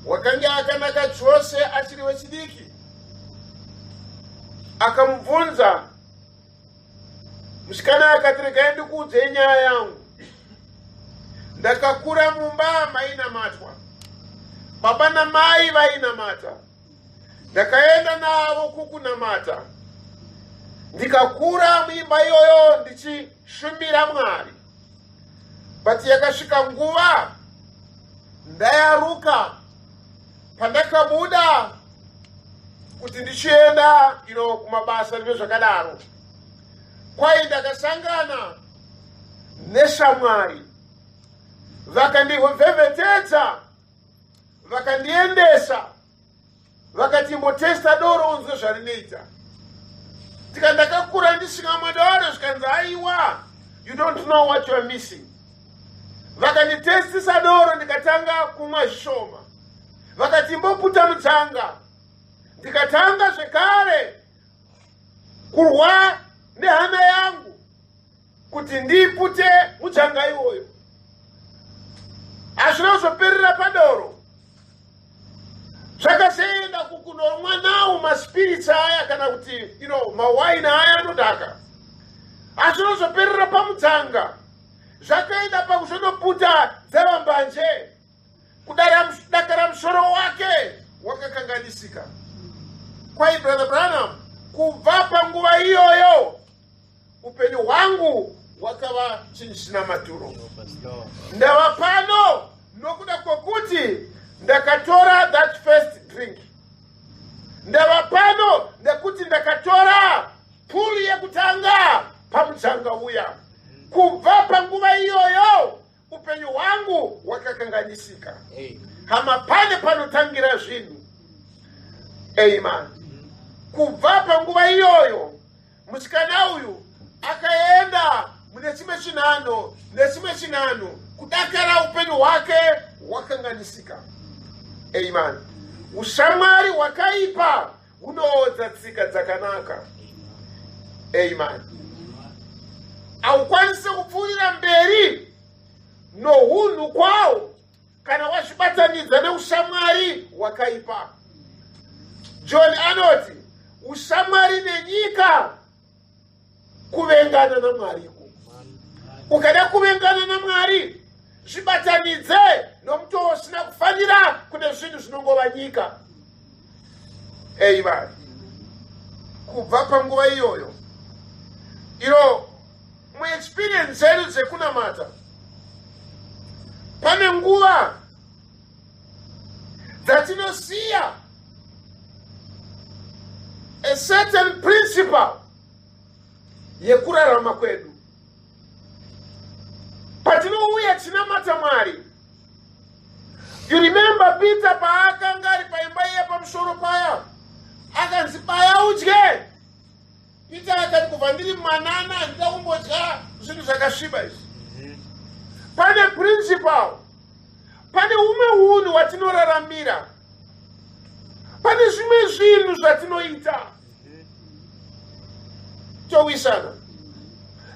wakange akanaka chose achiri wechidiki. Akamubvunza musikana, akati, "Regai ndikuudzei nyaya yangu. Ndakakura mumba mainamatwa, baba namai vainamata. Ndakaenda navo kukunamata, ndikakura muimba iyoyo ndichishumira Mwari. But yakasvika nguva ndayaruka, pandakabuda kuti ndichienda ino kumabasa nezvakadaro, kwai ndakasangana neshamwari, vakandivhevhetedza, vakandiendesa, vakati, 'Imbotesta doro unzwe zvarinoita.' Tika ndakakura ndisingamwe doro. Zvikanzi, 'Aiwa, you don't know what you are missing.' Vakanditestisa doro, ndikatanga kumwa zvishoma. Vakati, 'Imboputa mutsanga.' Ndikatanga zvekare kurwa nehana yangu kuti ndipute mutsanga iwoyo. Hazvina kuzoperera padoro, zvakazoenda kukunomwa nawo maspirits aya, kana kuti mawaini aya anodhaka. Hazvina kuzoperera pamutsanga, zvakaenda pakuzonoputa dzavambanje." Kudakara musoro wake wakakanganisika. Kwai, "Brother Branham, kubva panguva iyoyo upenyu hwangu hwakava chinhu chisina maturo. Ndava pano nokuda kwokuti ndakatora that first drink. Ndava pano nekuti ndakatora pull yekutanga pamutsanga uya. Kubva panguva iyoyo upenyu hwangu hwakakanganisika." Hama, pane panotangira zvinhu. Amen. Kubva panguva iyoyo musikana uyu akaenda mune chimwe chinhano nechimwe chinhano, kudakara upenyu hwake hwakanganisika. Amen. Ushamwari hwakaipa hunoodza tsika dzakanaka. Amen. Haukwanisi kupfuurira mberi nohunhu kwawo kana wazvibatanidza neushamwari hwakaipa. John anoti ushamwari nenyika kuvengana naMwari. Ukada kuvengana naMwari, zvibatanidze nomutoo usina kufanira kune zvinhu zvinongova nyika. Amen. Kubva panguva iyoyo iro, muexperience dzedu dzekunamata, pane nguva dzatinosiya a certain principle yekurarama kwedu patinouya tinamata Mwari. You remember Peter paakanga ari paimba iya pamusoro paya, akanzi, "Baya udye." Peter akati, "Kubva ndiri mwanana handida kumbodya zvinhu zvakasviba izvi." Pane principle, pane umwe unhu watinoraramira, pane zvimwe zvinhu zvatinoita towisana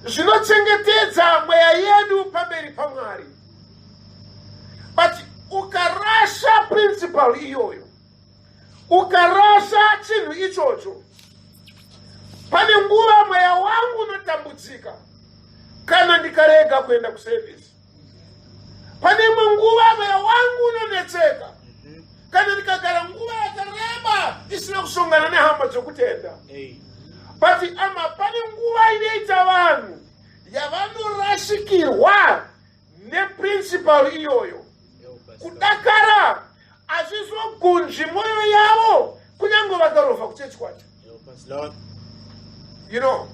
zvinochengetedza mweya yedu pamberi paMwari. But ukarasha principle iyoyo, ukarasha chinhu ichocho, pane nguva mweya wangu unotambudzika kana ndikarega kuenda kuservice. Pane imwe nguva mweya wangu unonetseka kana ndikagara nguva yakareba isina kusongana nehama dzokutenda. But ama, pane nguva inoita vanhu yavanorasikirwa neprinciple iyoyo, kudakara hazvizogunzvi mwoyo yavo. Kunyange vakarovha kuchechi kwacho. You know,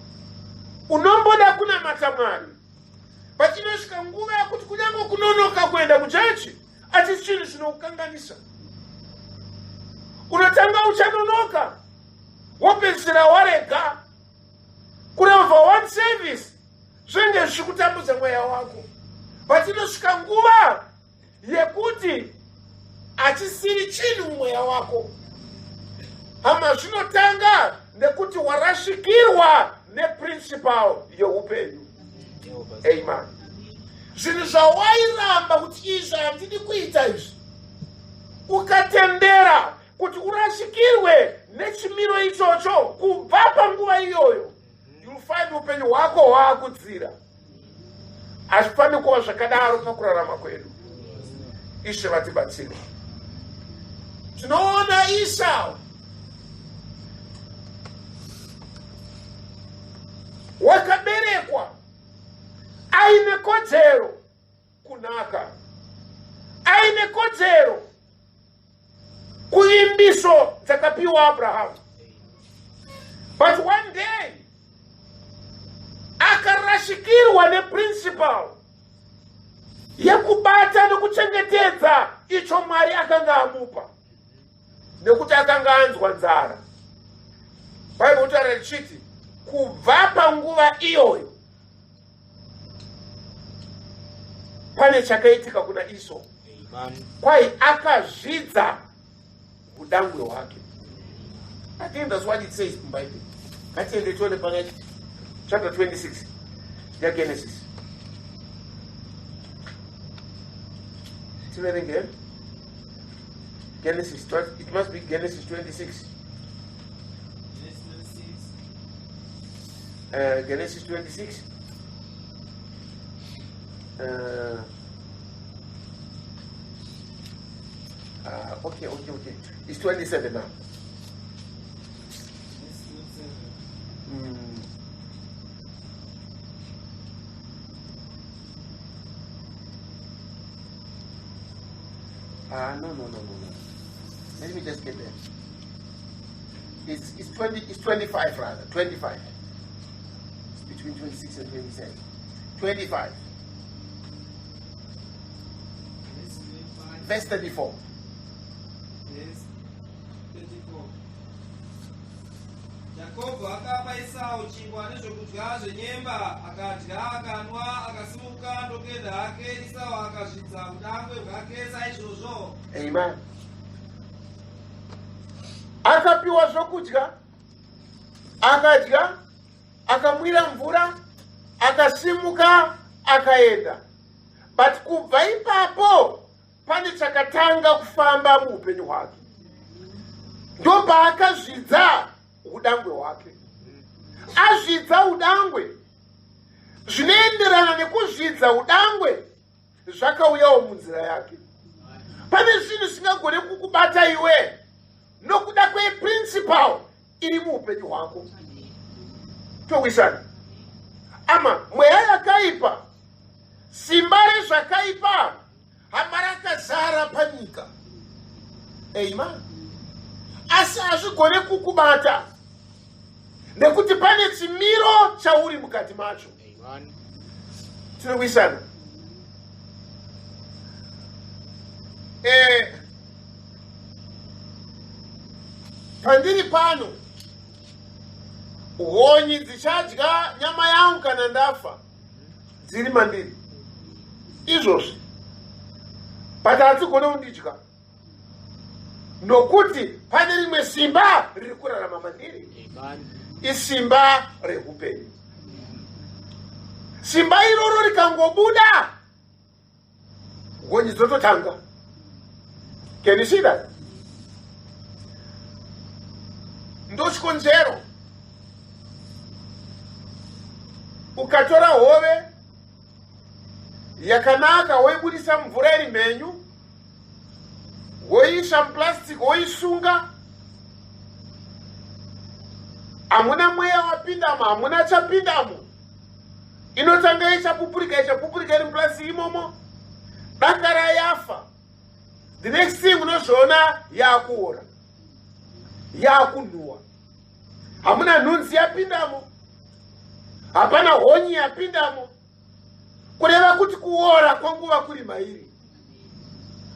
unomboda kunamata Mwari, but inosvika nguva yekuti kunyange kunonoka kuenda kuchechi achisi chinhu chinokukanganisa. Unotanga uchanonoka, wopedzisira warega kurovha one service, zvinenge zvichikutambudza mweya wako. But inosvika nguva yekuti achisiri chinhu mumweya wako. Hama, zvinotanga nekuti warashikirwa neprincipal yeupenyu. Amen. Zvinhu zvawairamba kuti izvi handidi kuita izvi, ukatendera kuti urashikirwe nechimiro ichocho, kubva panguva iyoyo you'll find upenyu hwako hwaakudzira. Hazvifaniri kuva zvakadaro pakurarama kwedu. Ishe vatibatsire. Tinoona Esau wakaberekwa aine kodzero kunaka, aine kodzero kuvimbiso dzakapiwa Abrahamu, but one day akarashikirwa neprincipal yekubata nekuchengetedza icho Mwari akanga amupa, nekuti akanga anzwa nzara. Bhaibheri kutaura richiti kubva panguva iyoyo pane chakaitika kuna Iso, kwai akazvidza udangwe hwake. I think that's what it says muBible. Ngatiende tione pana chapter 26 yaGenesis, tiverenge Genesis. It must be Genesis 26. Genesis 26. Okay. It's 27 now. Ah, no. Let me just get there. It's 20, it's 25 rather, 25. It's between 26 and 27. 25. Verse 34. Verse 34. Jakobho akapa Esau chingwa nezvokudya zvenyemba, akadya, akanwa, akasimuka ndokuenda hake. Esau akazvidza udangwe hwake saizvozvo. Amen. Akapiwa zvokudya, akadya, akamwira mvura, akasimuka, akaenda. But kubva ipapo pane chakatanga kufamba muupenyu hwake, ndopaakazvidza udangwe hwake. Azvidza udangwe, zvinoenderana nekuzvidza udangwe zvakauyawo munzira yake. Pane zvinhu zvisingagone kukubata iwe nokuda kweprincipal iri muupenyu hwako. Towisana ama mweya yakaipa, simba rezvakaipa, hama, rakazara panyika. Amen. Asi hazvigone kukubata nekuti pane chimiro chauri mukati macho. Tinowisana. Pandiri pano, honyi dzichadya nyama yangu kana ndafa dziri mandiri izvozvi, but hadzigone kundidya nokuti pane rimwe simba riri kurarama mandiri, isimba reupenyu. Simba iroro rikangobuda, honyi dzototanga. Can you see that? Ndochikonzero ukatora hove yakanaka, woibudisa mvura iri mhenyu, woiisa muplastic, woisunga, hamuna mweya wapindamo, hamuna chapindamo, inotanga ichapupurika, ichapupurika iri muplastic imomo, dakara yafa. The next thing unozviona yakuora. Yakunhuwa. Hamuna nhunzi yapindamo. Hapana honyi yapindamo. Kureva kuti kuora kwenguva kuri mairi.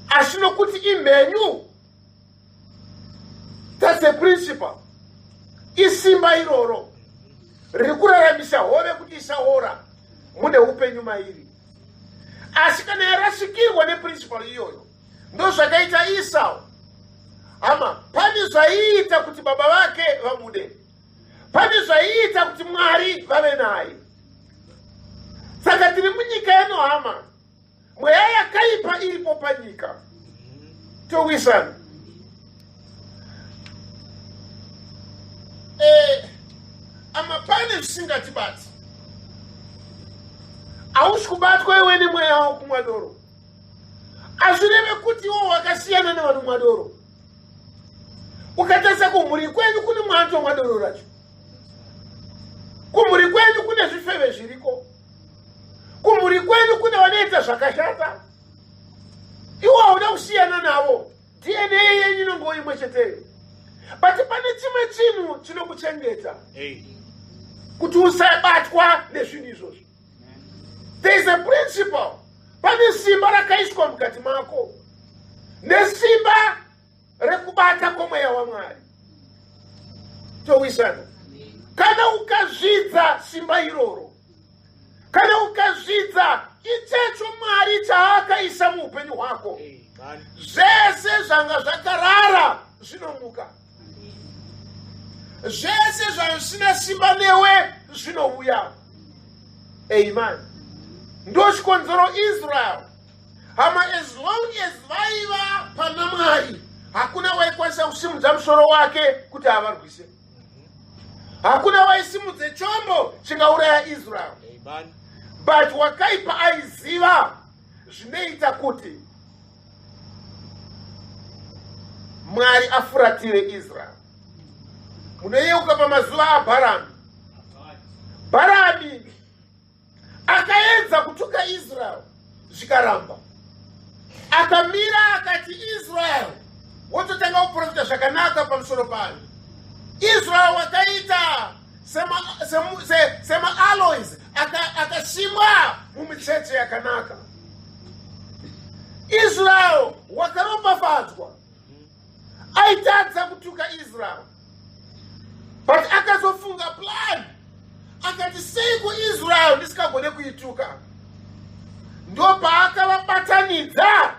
Asi nokuti imhenyu, that's a principle. Isimba iroro riri kuraramisa hove kuti isaora mune upenyu mairi. Asi kana yarasikirwa neprinciple iyoyo, ndozvakaita Esau. Hama, pane zvaiita kuti baba vake vamude, pane zvaiita kuti Mwari vave naye. Saka tiri munyika ino hama, mweya yakaipa iripo panyika, towisana. Ama pane zvisingatibati. Hausi kubatwa iwe nemweya wokumwa doro, hazvireve kuti iwo wakasiyana nevanomwa doro. Ukatarisa kumhuri kwenyu kune mwatomwa doro racho, kumhuri kwenyu kune zvifeve zviriko, kumhuri kwenyu kune vanoita zvakashata, iwo hauda kusiyana navo. DNA yenyu inongova imwe cheteyo, but pane chimwe chinhu chinokuchengeta kuti usabatwa nezvinhu izvozvo. There is a principle. Pane simba rakaiswa mukati mako, nesimba rekubata kwomweya waMwari. Towisana. Kana ukazvidza simba iroro, kana ukazvidza ichecho Mwari chaakaisa muupenyu hwako, zvese zvanga zvakarara zvinomuka, zvese zvisina simba newe zvinouya. Amen. Ndochikonzero Israel, hama, as long as vaiva pana Mwari, hakuna waikwanisa kusimudza musoro wake kuti avarwise. Hakuna waisimudze chombo chingauraya Israel. But wakaipa aiziva zvinoita kuti Mwari afuratire Israel. Munoyeuka pamazuva aBharami, Bharami akaedza kutuka Israel zvikaramba. Akamira akati Israel wototanga kuprofita zvakanaka pamusoro payo. Israel wakaita semaalois akasimwa mumicheche yakanaka. Israel wakaropafadzwa. Aitadza kutuka Israel, but akazofunga plan, akati sei kuIsrael ndisikagone kuituka? Ndopaakavabatanidza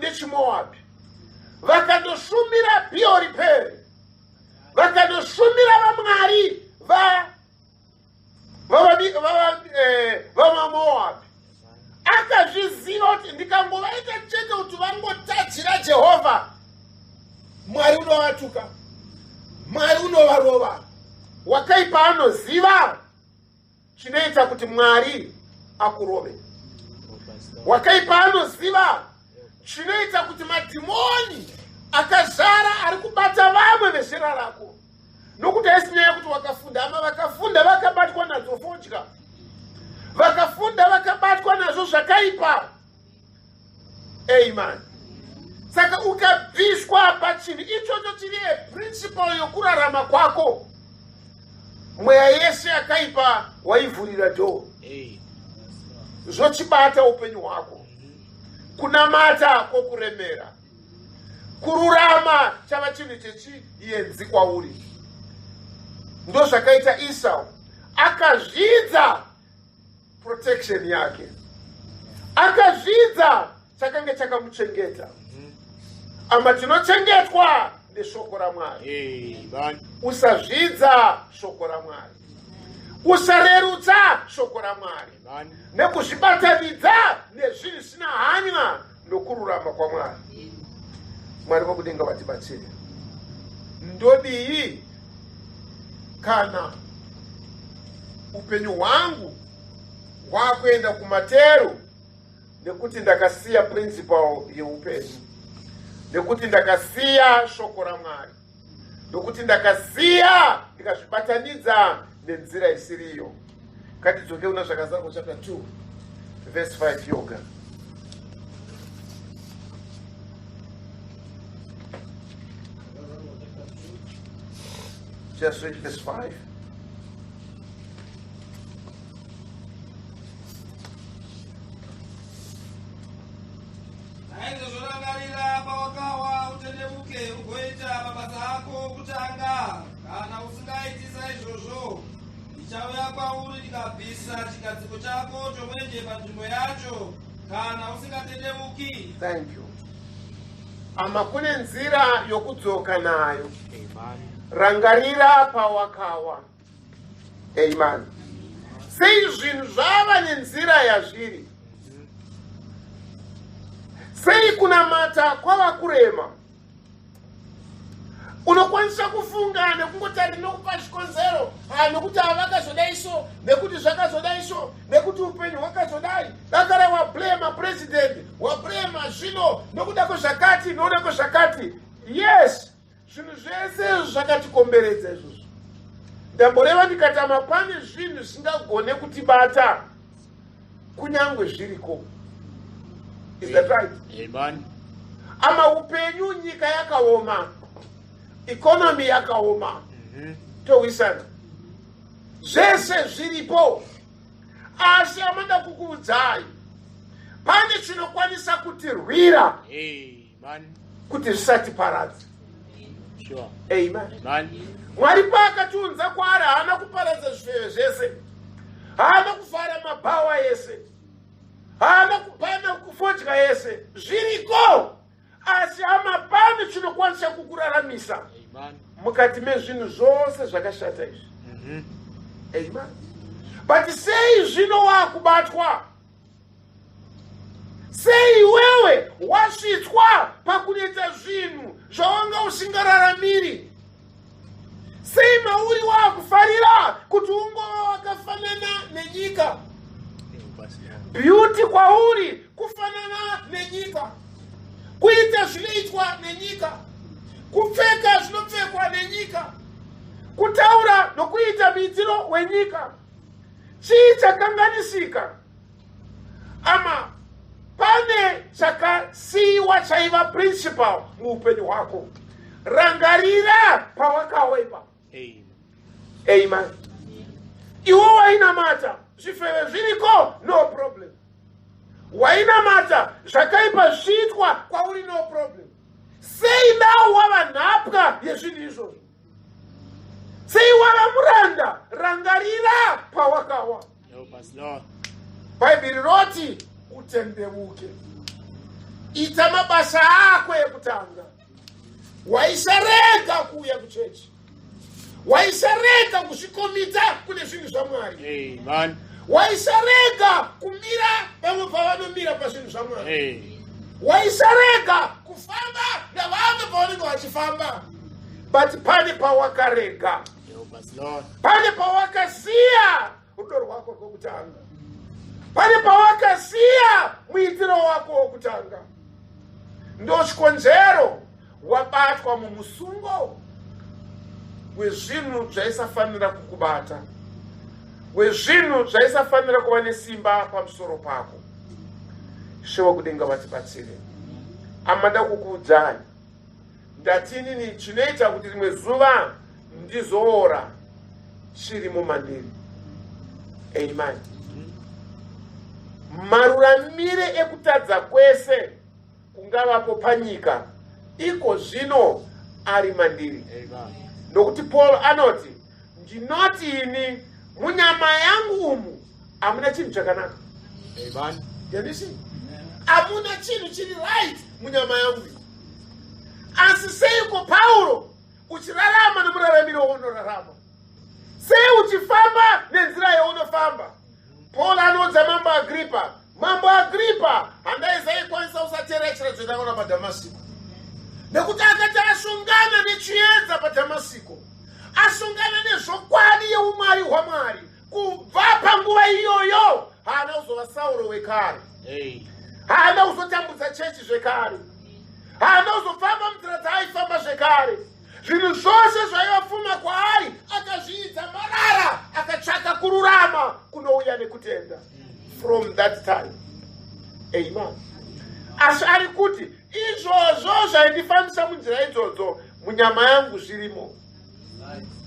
nechimoabhi, vakandoshumira Bhiori Peri, vakandoshumira vamwari vavamoabhi. Akazviziva kuti ndikangovaita chete kuti vangotadzira Jehovha, Mwari unovatuka, Mwari unovarova. Wakaipa anoziva chinoita kuti Mwari akurove. Wakaipa anoziva chinoita kuti madhimoni akazara ari kubata vamwe vezera rako, nokuti haisi nyaya yekuti wakafunda. Ama vakafunda vakabatwa nadzo fodya, vakafunda vakabatwa nazvo zvakaipa. Amen. Saka ukabviswa pachinhu ichocho chiri eprinciple yokurarama kwako, mweya yese yakaipa waivhurira dhoo, zvochibata upenyu hwako. Kunamata kwokuremera, kururama chava chinhu chechienzi kwauri. Ndozvakaita Esau, akazvidza protection yake, akazvidza chakange chakamuchengeta. Ama tinochengetwa neshoko raMwari. Usazvidza shoko raMwari, usarerutsa shoko raMwari nekuzvibatanidza nezvinhu zvisina hanya nokururama kwaMwari. Mwari vokudenga vatibatsire. Ndodii kana upenyu hwangu hwakuenda kumatero nekuti ndakasiya principle yeupenyu, nekuti ndakasiya shoko raMwari, nokuti ndakasiya ndikazvibatanidza nenzira isiriyo? Ngatidzoke kuna Zvakazarurwa chapter 2 verse 5 yoga. Just read verse 5. Naizvozvo rangarira pawakawa utendevuke ugoita mabasa ako okutanga. Kana usingaiti saizvozvo, ndichauya kwauri ndikabvisa chigadziko chako chomwenje panzvimbo yacho, kana usingatendevuki. Thank you. Ama kune nzira yokudzoka nayo. Amen. Rangarira pawakawa. Amen. Sei zvinhu zvava nenzira yazviri? Sei kunamata kwava kurema? Unokwanisa kufunga nekungotari nokupa zvikonzero, ha nokuti havakazodai so, nekuti zvakazodai so, nekuti upenyu hwakazodai. Dakara wablema president, wablema zvino nokuda kwezvakati, nokuda kwezvakati. Yes, zvinhu zvese izvo zvakatikomberedza izvozvo ndamboreva ndikatama pane zvinhu zvisingagone kutibata kunyange zviriko. Is that right? Amen. Ama upenyu nyika yakaoma, economy yakaoma, towisana zvese zviripo, asi amada kukuudzai pane chinokwanisa kutirwira Amen. kuti zvisatiparadze. Sure. Amen. Amen. Mwari paakatiunza kwaari haana kuparadza zvifeve zvese, haana kuvhara mabhawa ese, haana kubhana kufodya yese, zviriko, asi hama pane chinokwanisa kukuraramisa Amen. mukati mezvinhu zvose zvakashata izvi. Amen. But sei zvino wakubatwa? Sei iwewe wasvitswa pakunoita zvinhu zvawanga usingararamiri? Sei mauri wakufarira kuti ungova wakafanana nenyika? Beauty kwauri kufanana nenyika, kuita zvinoitwa nenyika, kupfeka zvinopfekwa nenyika, kutaura nokuita muitiro wenyika. Chii chakanganisika? Ama pane chakasiyiwa chaiva principal muupenyu hwako. Rangarira pawakawa ipapo. Amen. Amen. Iwe wainamata zvifeve zviriko, no problem. Wainamata zvakaipa zviitwa kwauri, no problem. Sei now wava nhapwa yezvinhu izvozvo? Sei wava muranda? Rangarira pawakawa. Help us, Lord. Bhaibheri roti utendeuke, ita mabasa ako ekutanga. Waisarega kuuya kuchechi, waisarega kuzvikomita kune zvinhu zvaMwari. Amen. Waisarega kumira vamwe pavanomira pazvinhu zvaMwari. Hey. Waisarega kufamba navamwe pavanenge vachifamba, but pane pawakarega, Help us, Lord. pane pawakasiya rudo rwako rwokutanga, pane pawakasiya muitiro wako wokutanga. Ndochikonzero wabatwa mumusungo wezvinhu zvaisafanira kukubata, wezvinhu zvaisafanira kuva nesimba pamusoro pako. Ishe wekudenga vatibatsire. Amada kukuudzai, ndati inini chinoita kuti rimwe zuva ndizoora chirimo mandiri. Amen. Maruramire ekutadza kwese kungavapo panyika iko zvino ari mandiri. Amen. Nokuti Paul anoti, ndinoti ini munyama yangu umu hamuna chinhu chakanaka. Amen. Can you see? Hamuna chinhu chiri right munyama yangu iyi. Asi seiko Pauro uchirarama nomuraramiro waunorarama? Sei uchifamba nenzira yaunofamba? Paul anoudza Mambo Agripa, Mambo Agripa, handaizaikwanisa kusateerera chiratidzo chandakaona paDhamasiko. Nekuti akati asungana nechiedza paDhamasiko, asungana nezvokwadi yeumwari hwaMwari, kubva panguva iyoyo haana kuzova Sauro wekare. Hey. Haana kuzotambudza chechi zvekare. Haana kuzofamba munzira dzaaifamba zvekare. Zvinhu zvose zvaiva pfuma kwaari akazviidza marara, akatsvaka kururama kunouya nekutenda. From that time. Amen. Asi ari kuti izvozvo zvaindifambisa munzira idzodzo munyama yangu zvirimo.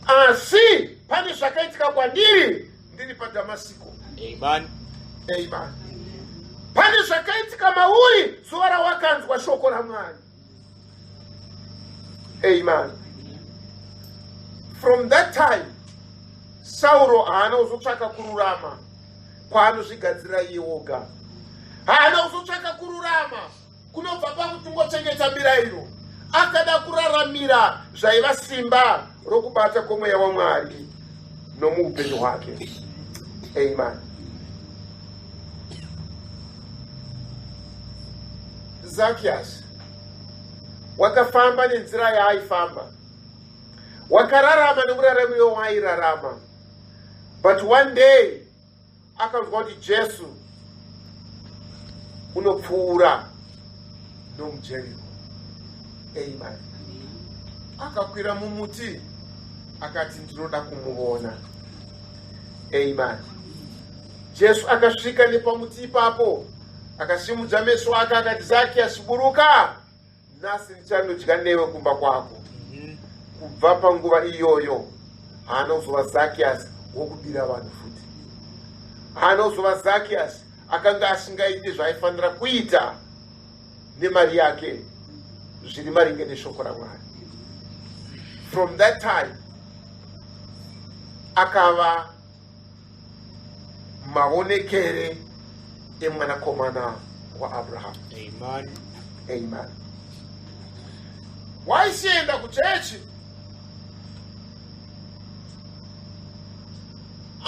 Asi pane zvakaitika kwandiri ndiri paDhamasiko. Amen. Amen. Pane zvakaitika mauri zuva rawakanzwa shoko raMwari. Amen. From that time Sauro haana kuzotsvaka kururama kwaanozvigadzirira iye oga. Haana kuzotsvaka kururama kunobva pakutingochengeta mirayiro. Akada kuraramira zvaiva simba rokubata kwomweya waMwari nomuupenyu hwake. Amen. Zakiasi wakafamba nenzira yaaifamba, wakararama nemuraramiro waairarama, but one day akanzwa kuti Jesu unopfuura nomuJeriko. Amen. Akakwira mumuti akati ndinoda kumuona. Amen. Jesu akasvika nepamuti ipapo akasimudza meso ake akati Zakiasi buruka nhasi ndichanodya newe kumba kwako. Kubva panguva iyoyo haana kuzova Zakiasi wokubira vanhu futi. Haana kuzova Zakiasi akanga asingaiti zvaaifanira kuita nemari yake zviri maringe neshoko raMwari. From that time akava maonekere emwanakomana waAbraham. Amen. Amen. Waisienda kuchechi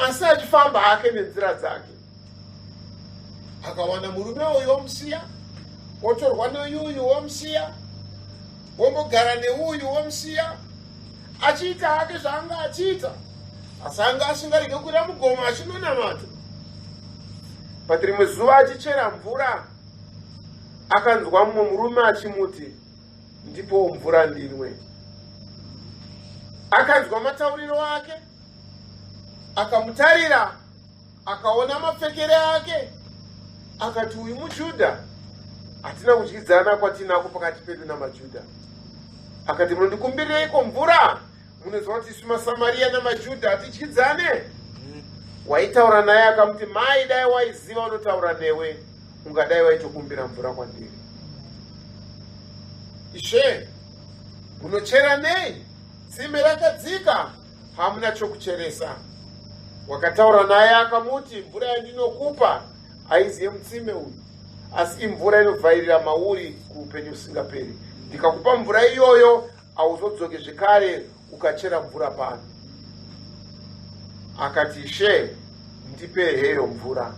asi achifamba hake nenzira dzake, akawana murume uyu womusiya, wotorwa neuyu womusiya, wombogara neuyu womusiya, achiita hake zvaanga achiita, asi anga asingarege kukwira mugomo achinonamata. But rimwe zuva achichera mvura akanzwa mumwe murume achimuti ndipowo mvura ndinwe. Akanzwa matauriro ake, akamutarira, akaona mapfekere ake, akati uyu muJudha, hatina kudyidzana kwatinako pakati pedu namaJudha. Akati munondikumbirireiko mvura? Munoziva kuti isu maSamaria namaJudha hatidyidzane. Waitaura naye akamuti, mai, dai waiziva unotaura newe, ungadai waitokumbira mvura kwandiri. Ishe, munochera nei? Tsime rakadzika, hamuna chokucheresa. Wakataura naye akamuti, mvura yandinokupa haizi yemutsime uyu, asi imvura inovhairira mauri kuupenyu usingaperi. Ndikakupa mvura iyoyo hauzodzoki zvekare ukachera mvura pano. Akati, Ishe, ndipe heyo mvura.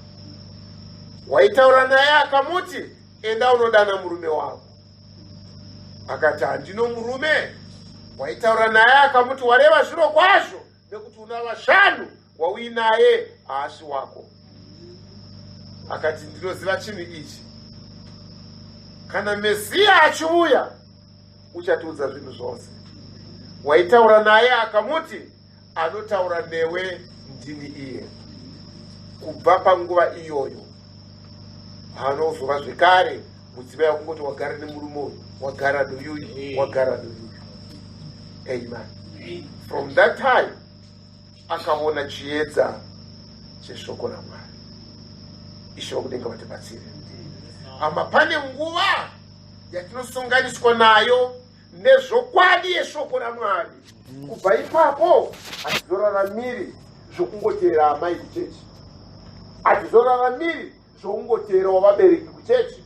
Waitaura naye akamuti, enda unodana murume wako. Akati, handino murume. Waitaura naye akamuti, wareva zviro kwazvo, nekuti una vashanu wauinaye haasi wako. Akati, ndinoziva chinhu ichi, kana Mesiya achiuya uchatiudza zvinhu zvose. Waitaura naye akamuti, anotaura newe ndini iye. Kubva panguva iyoyo haanozova zvekare mudzimai wakungoti wagara nemurume uyu, wagara noyuyu, wagara noyuyu. Amen. From that time akaona chiedza cheshoko raMwari. Ishe wakudenga vatibatsire. Hama, pane nguva yatinosonganiswa nayo nezvokwadi yeshoko raMwari. Kubva ipapo hatizoraramiri zvokungoteera amai kuchechi, hatizoraramiri zvokungoteerawo vabereki kuchechi,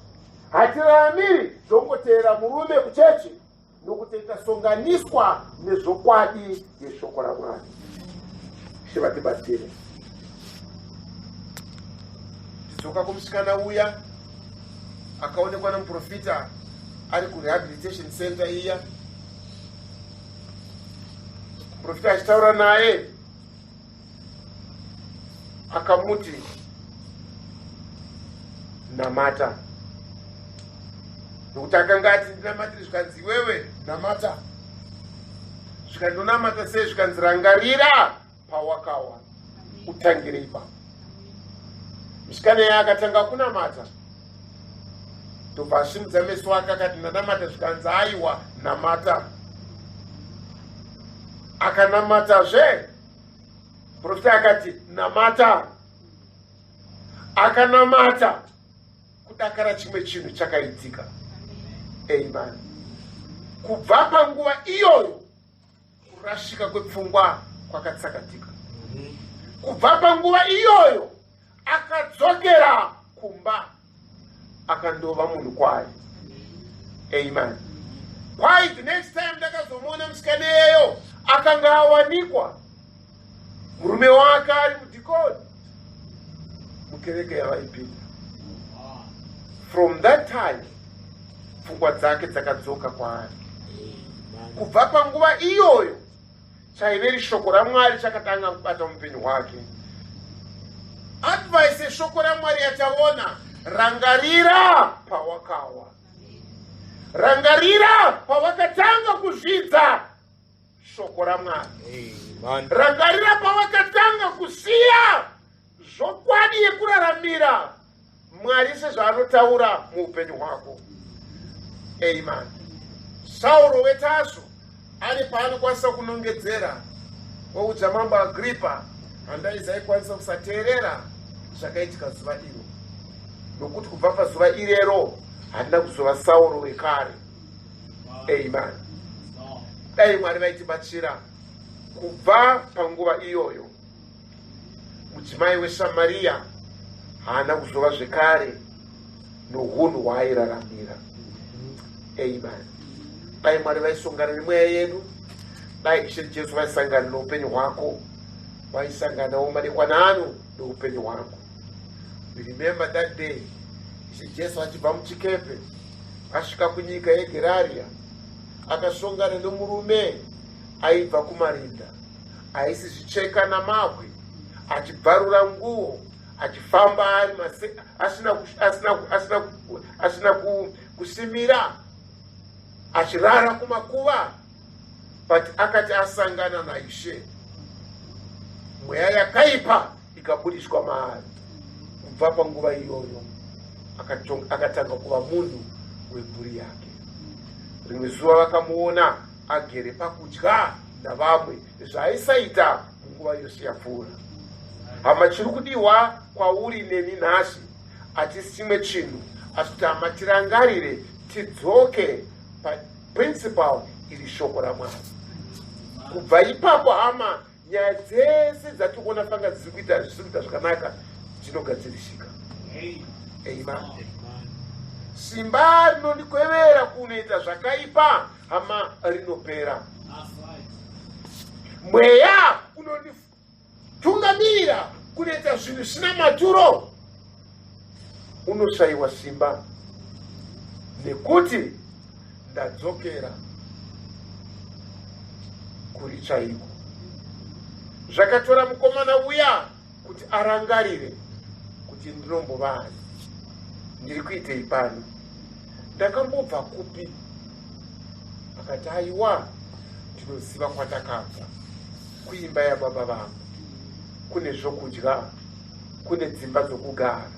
hatiraramiri zvokungoteera murume kuchechi, nokuti tasonganiswa nezvokwadi yeshoko raMwari. Ishe vatibatsire. Tidzoka kumusikana uya akaonekwa nemuprofita ari kurehabilitation center iya, muprofita achitaura naye akamuti namata, nokuti akanga ati ndinamatire, zvikanzi iwewe namata, zvikandonamata sei, zvikanzi rangarira pawakawa utangire ipapo. Musikana iye akatanga kunamata, ndobva asimudza meso ake akati ndanamata, zvikanzi aiwa namata. Akanamatazve. Profita akati, "Namata." Akanamata, kudakara chimwe chinhu chakaitika. Amen. Kubva panguva iyoyo, kurashika kwepfungwa kwakatsakatika. Kubva panguva iyoyo, akadzokera kumba, akandova munhu kwaye. Amen. Kwai the next time ndakazomuona musikana iyeyo, akanga awanikwa murume wake ari mudhikoni mukereke yavaipinda. From that time, pfungwa dzake dzakadzoka kwaari. Kubva panguva iyoyo, chaiveri shoko raMwari chakatanga kubata mupenyu hwake. Advice yeshoko raMwari yataona: rangarira pawakawa, rangarira pawakatanga kuzvidza shoko raMwari. Amen. Rangarira pawakatanga kusiya zvokwadi yekuraramira Mwari sezvaanotaura muupenyu hwako. Amen. Sauro weTaso ane paanokwanisa kunongedzera oudza Mambo Agripa, "Handaizaikwanisa kusateerera zvakaitika zuva iro, nokuti kubva pazuva irero handina kuzova Sauro wekare." Amen. Dai Mwari vaitibatsira. Kubva panguva iyoyo, mudzimai weSamariya haana kuzova zvekare nohunhu hwaairaramira. Amen. Dai Mwari vaisongana nemweya yedu. Dai Ishe Jesu vaisangana neupenyu hwako, vaisanganawo madekwana ano neupenyu hwangu. We remember that day Ishe Jesu achibva muchikepe, asvika kunyika yeGeraria, akasongana nomurume aibva kumarinda, aisizvicheka namabwe, achibvarura nguo, achifamba ari asina kusimira, achirara kumakuva. But akati asangana naIshe, mweya yakaipa ikabudiswa maari. Kubva panguva iyoyo, akatanga kuva munhu wemhuri yake. Rimwe zuva vakamuona agere pakudya navamwe, zvaaisaita munguva yose yapfuura. Hama, chiri kudiwa kwauri neni nhasi hatisi chimwe chinhu, asi kuti, hama, tirangarire, tidzoke paprinciple iri shoko raMwari. Kubva ipapo, hama, nyaya dzese dzatiri kuona fanga dziri kuita zvisiri kuita zvakanaka dzinogadzirisika. Amen. Simba rinondikwevera kunoita zvakaipa, hama, rinopera. Mweya unonditungamirira kunoita zvinhu zvisina maturo unoshayiwa simba, nekuti ndadzokera kuri chaiko. Zvakatora mukomana uya kuti arangarire kuti, "Ndinombova ani? Ndiri kuitei pano? Ndakambobva kupi?" Akati, "Aiwa, ndinoziva kwatakabva. Kuimba yababa vangu kune zvokudya, kune dzimba dzokugara,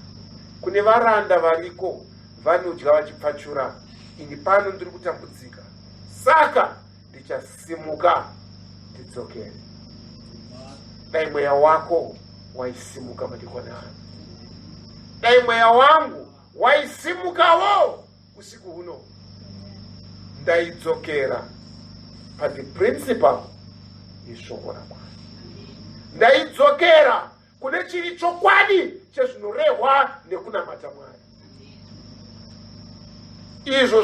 kune varanda variko vanodya vachipfachura. Ini pano ndiri kutambudzika, saka ndichasimuka ndidzokere." Dai mweya wako waisimuka madekwana ano. Dai mweya wangu waisimukawo usiku huno, ndaidzokera pathe principle yeshoko raMwari, ndaidzokera kune chiri chokwadi chezvinorehwa nekunamata Mwari izvo.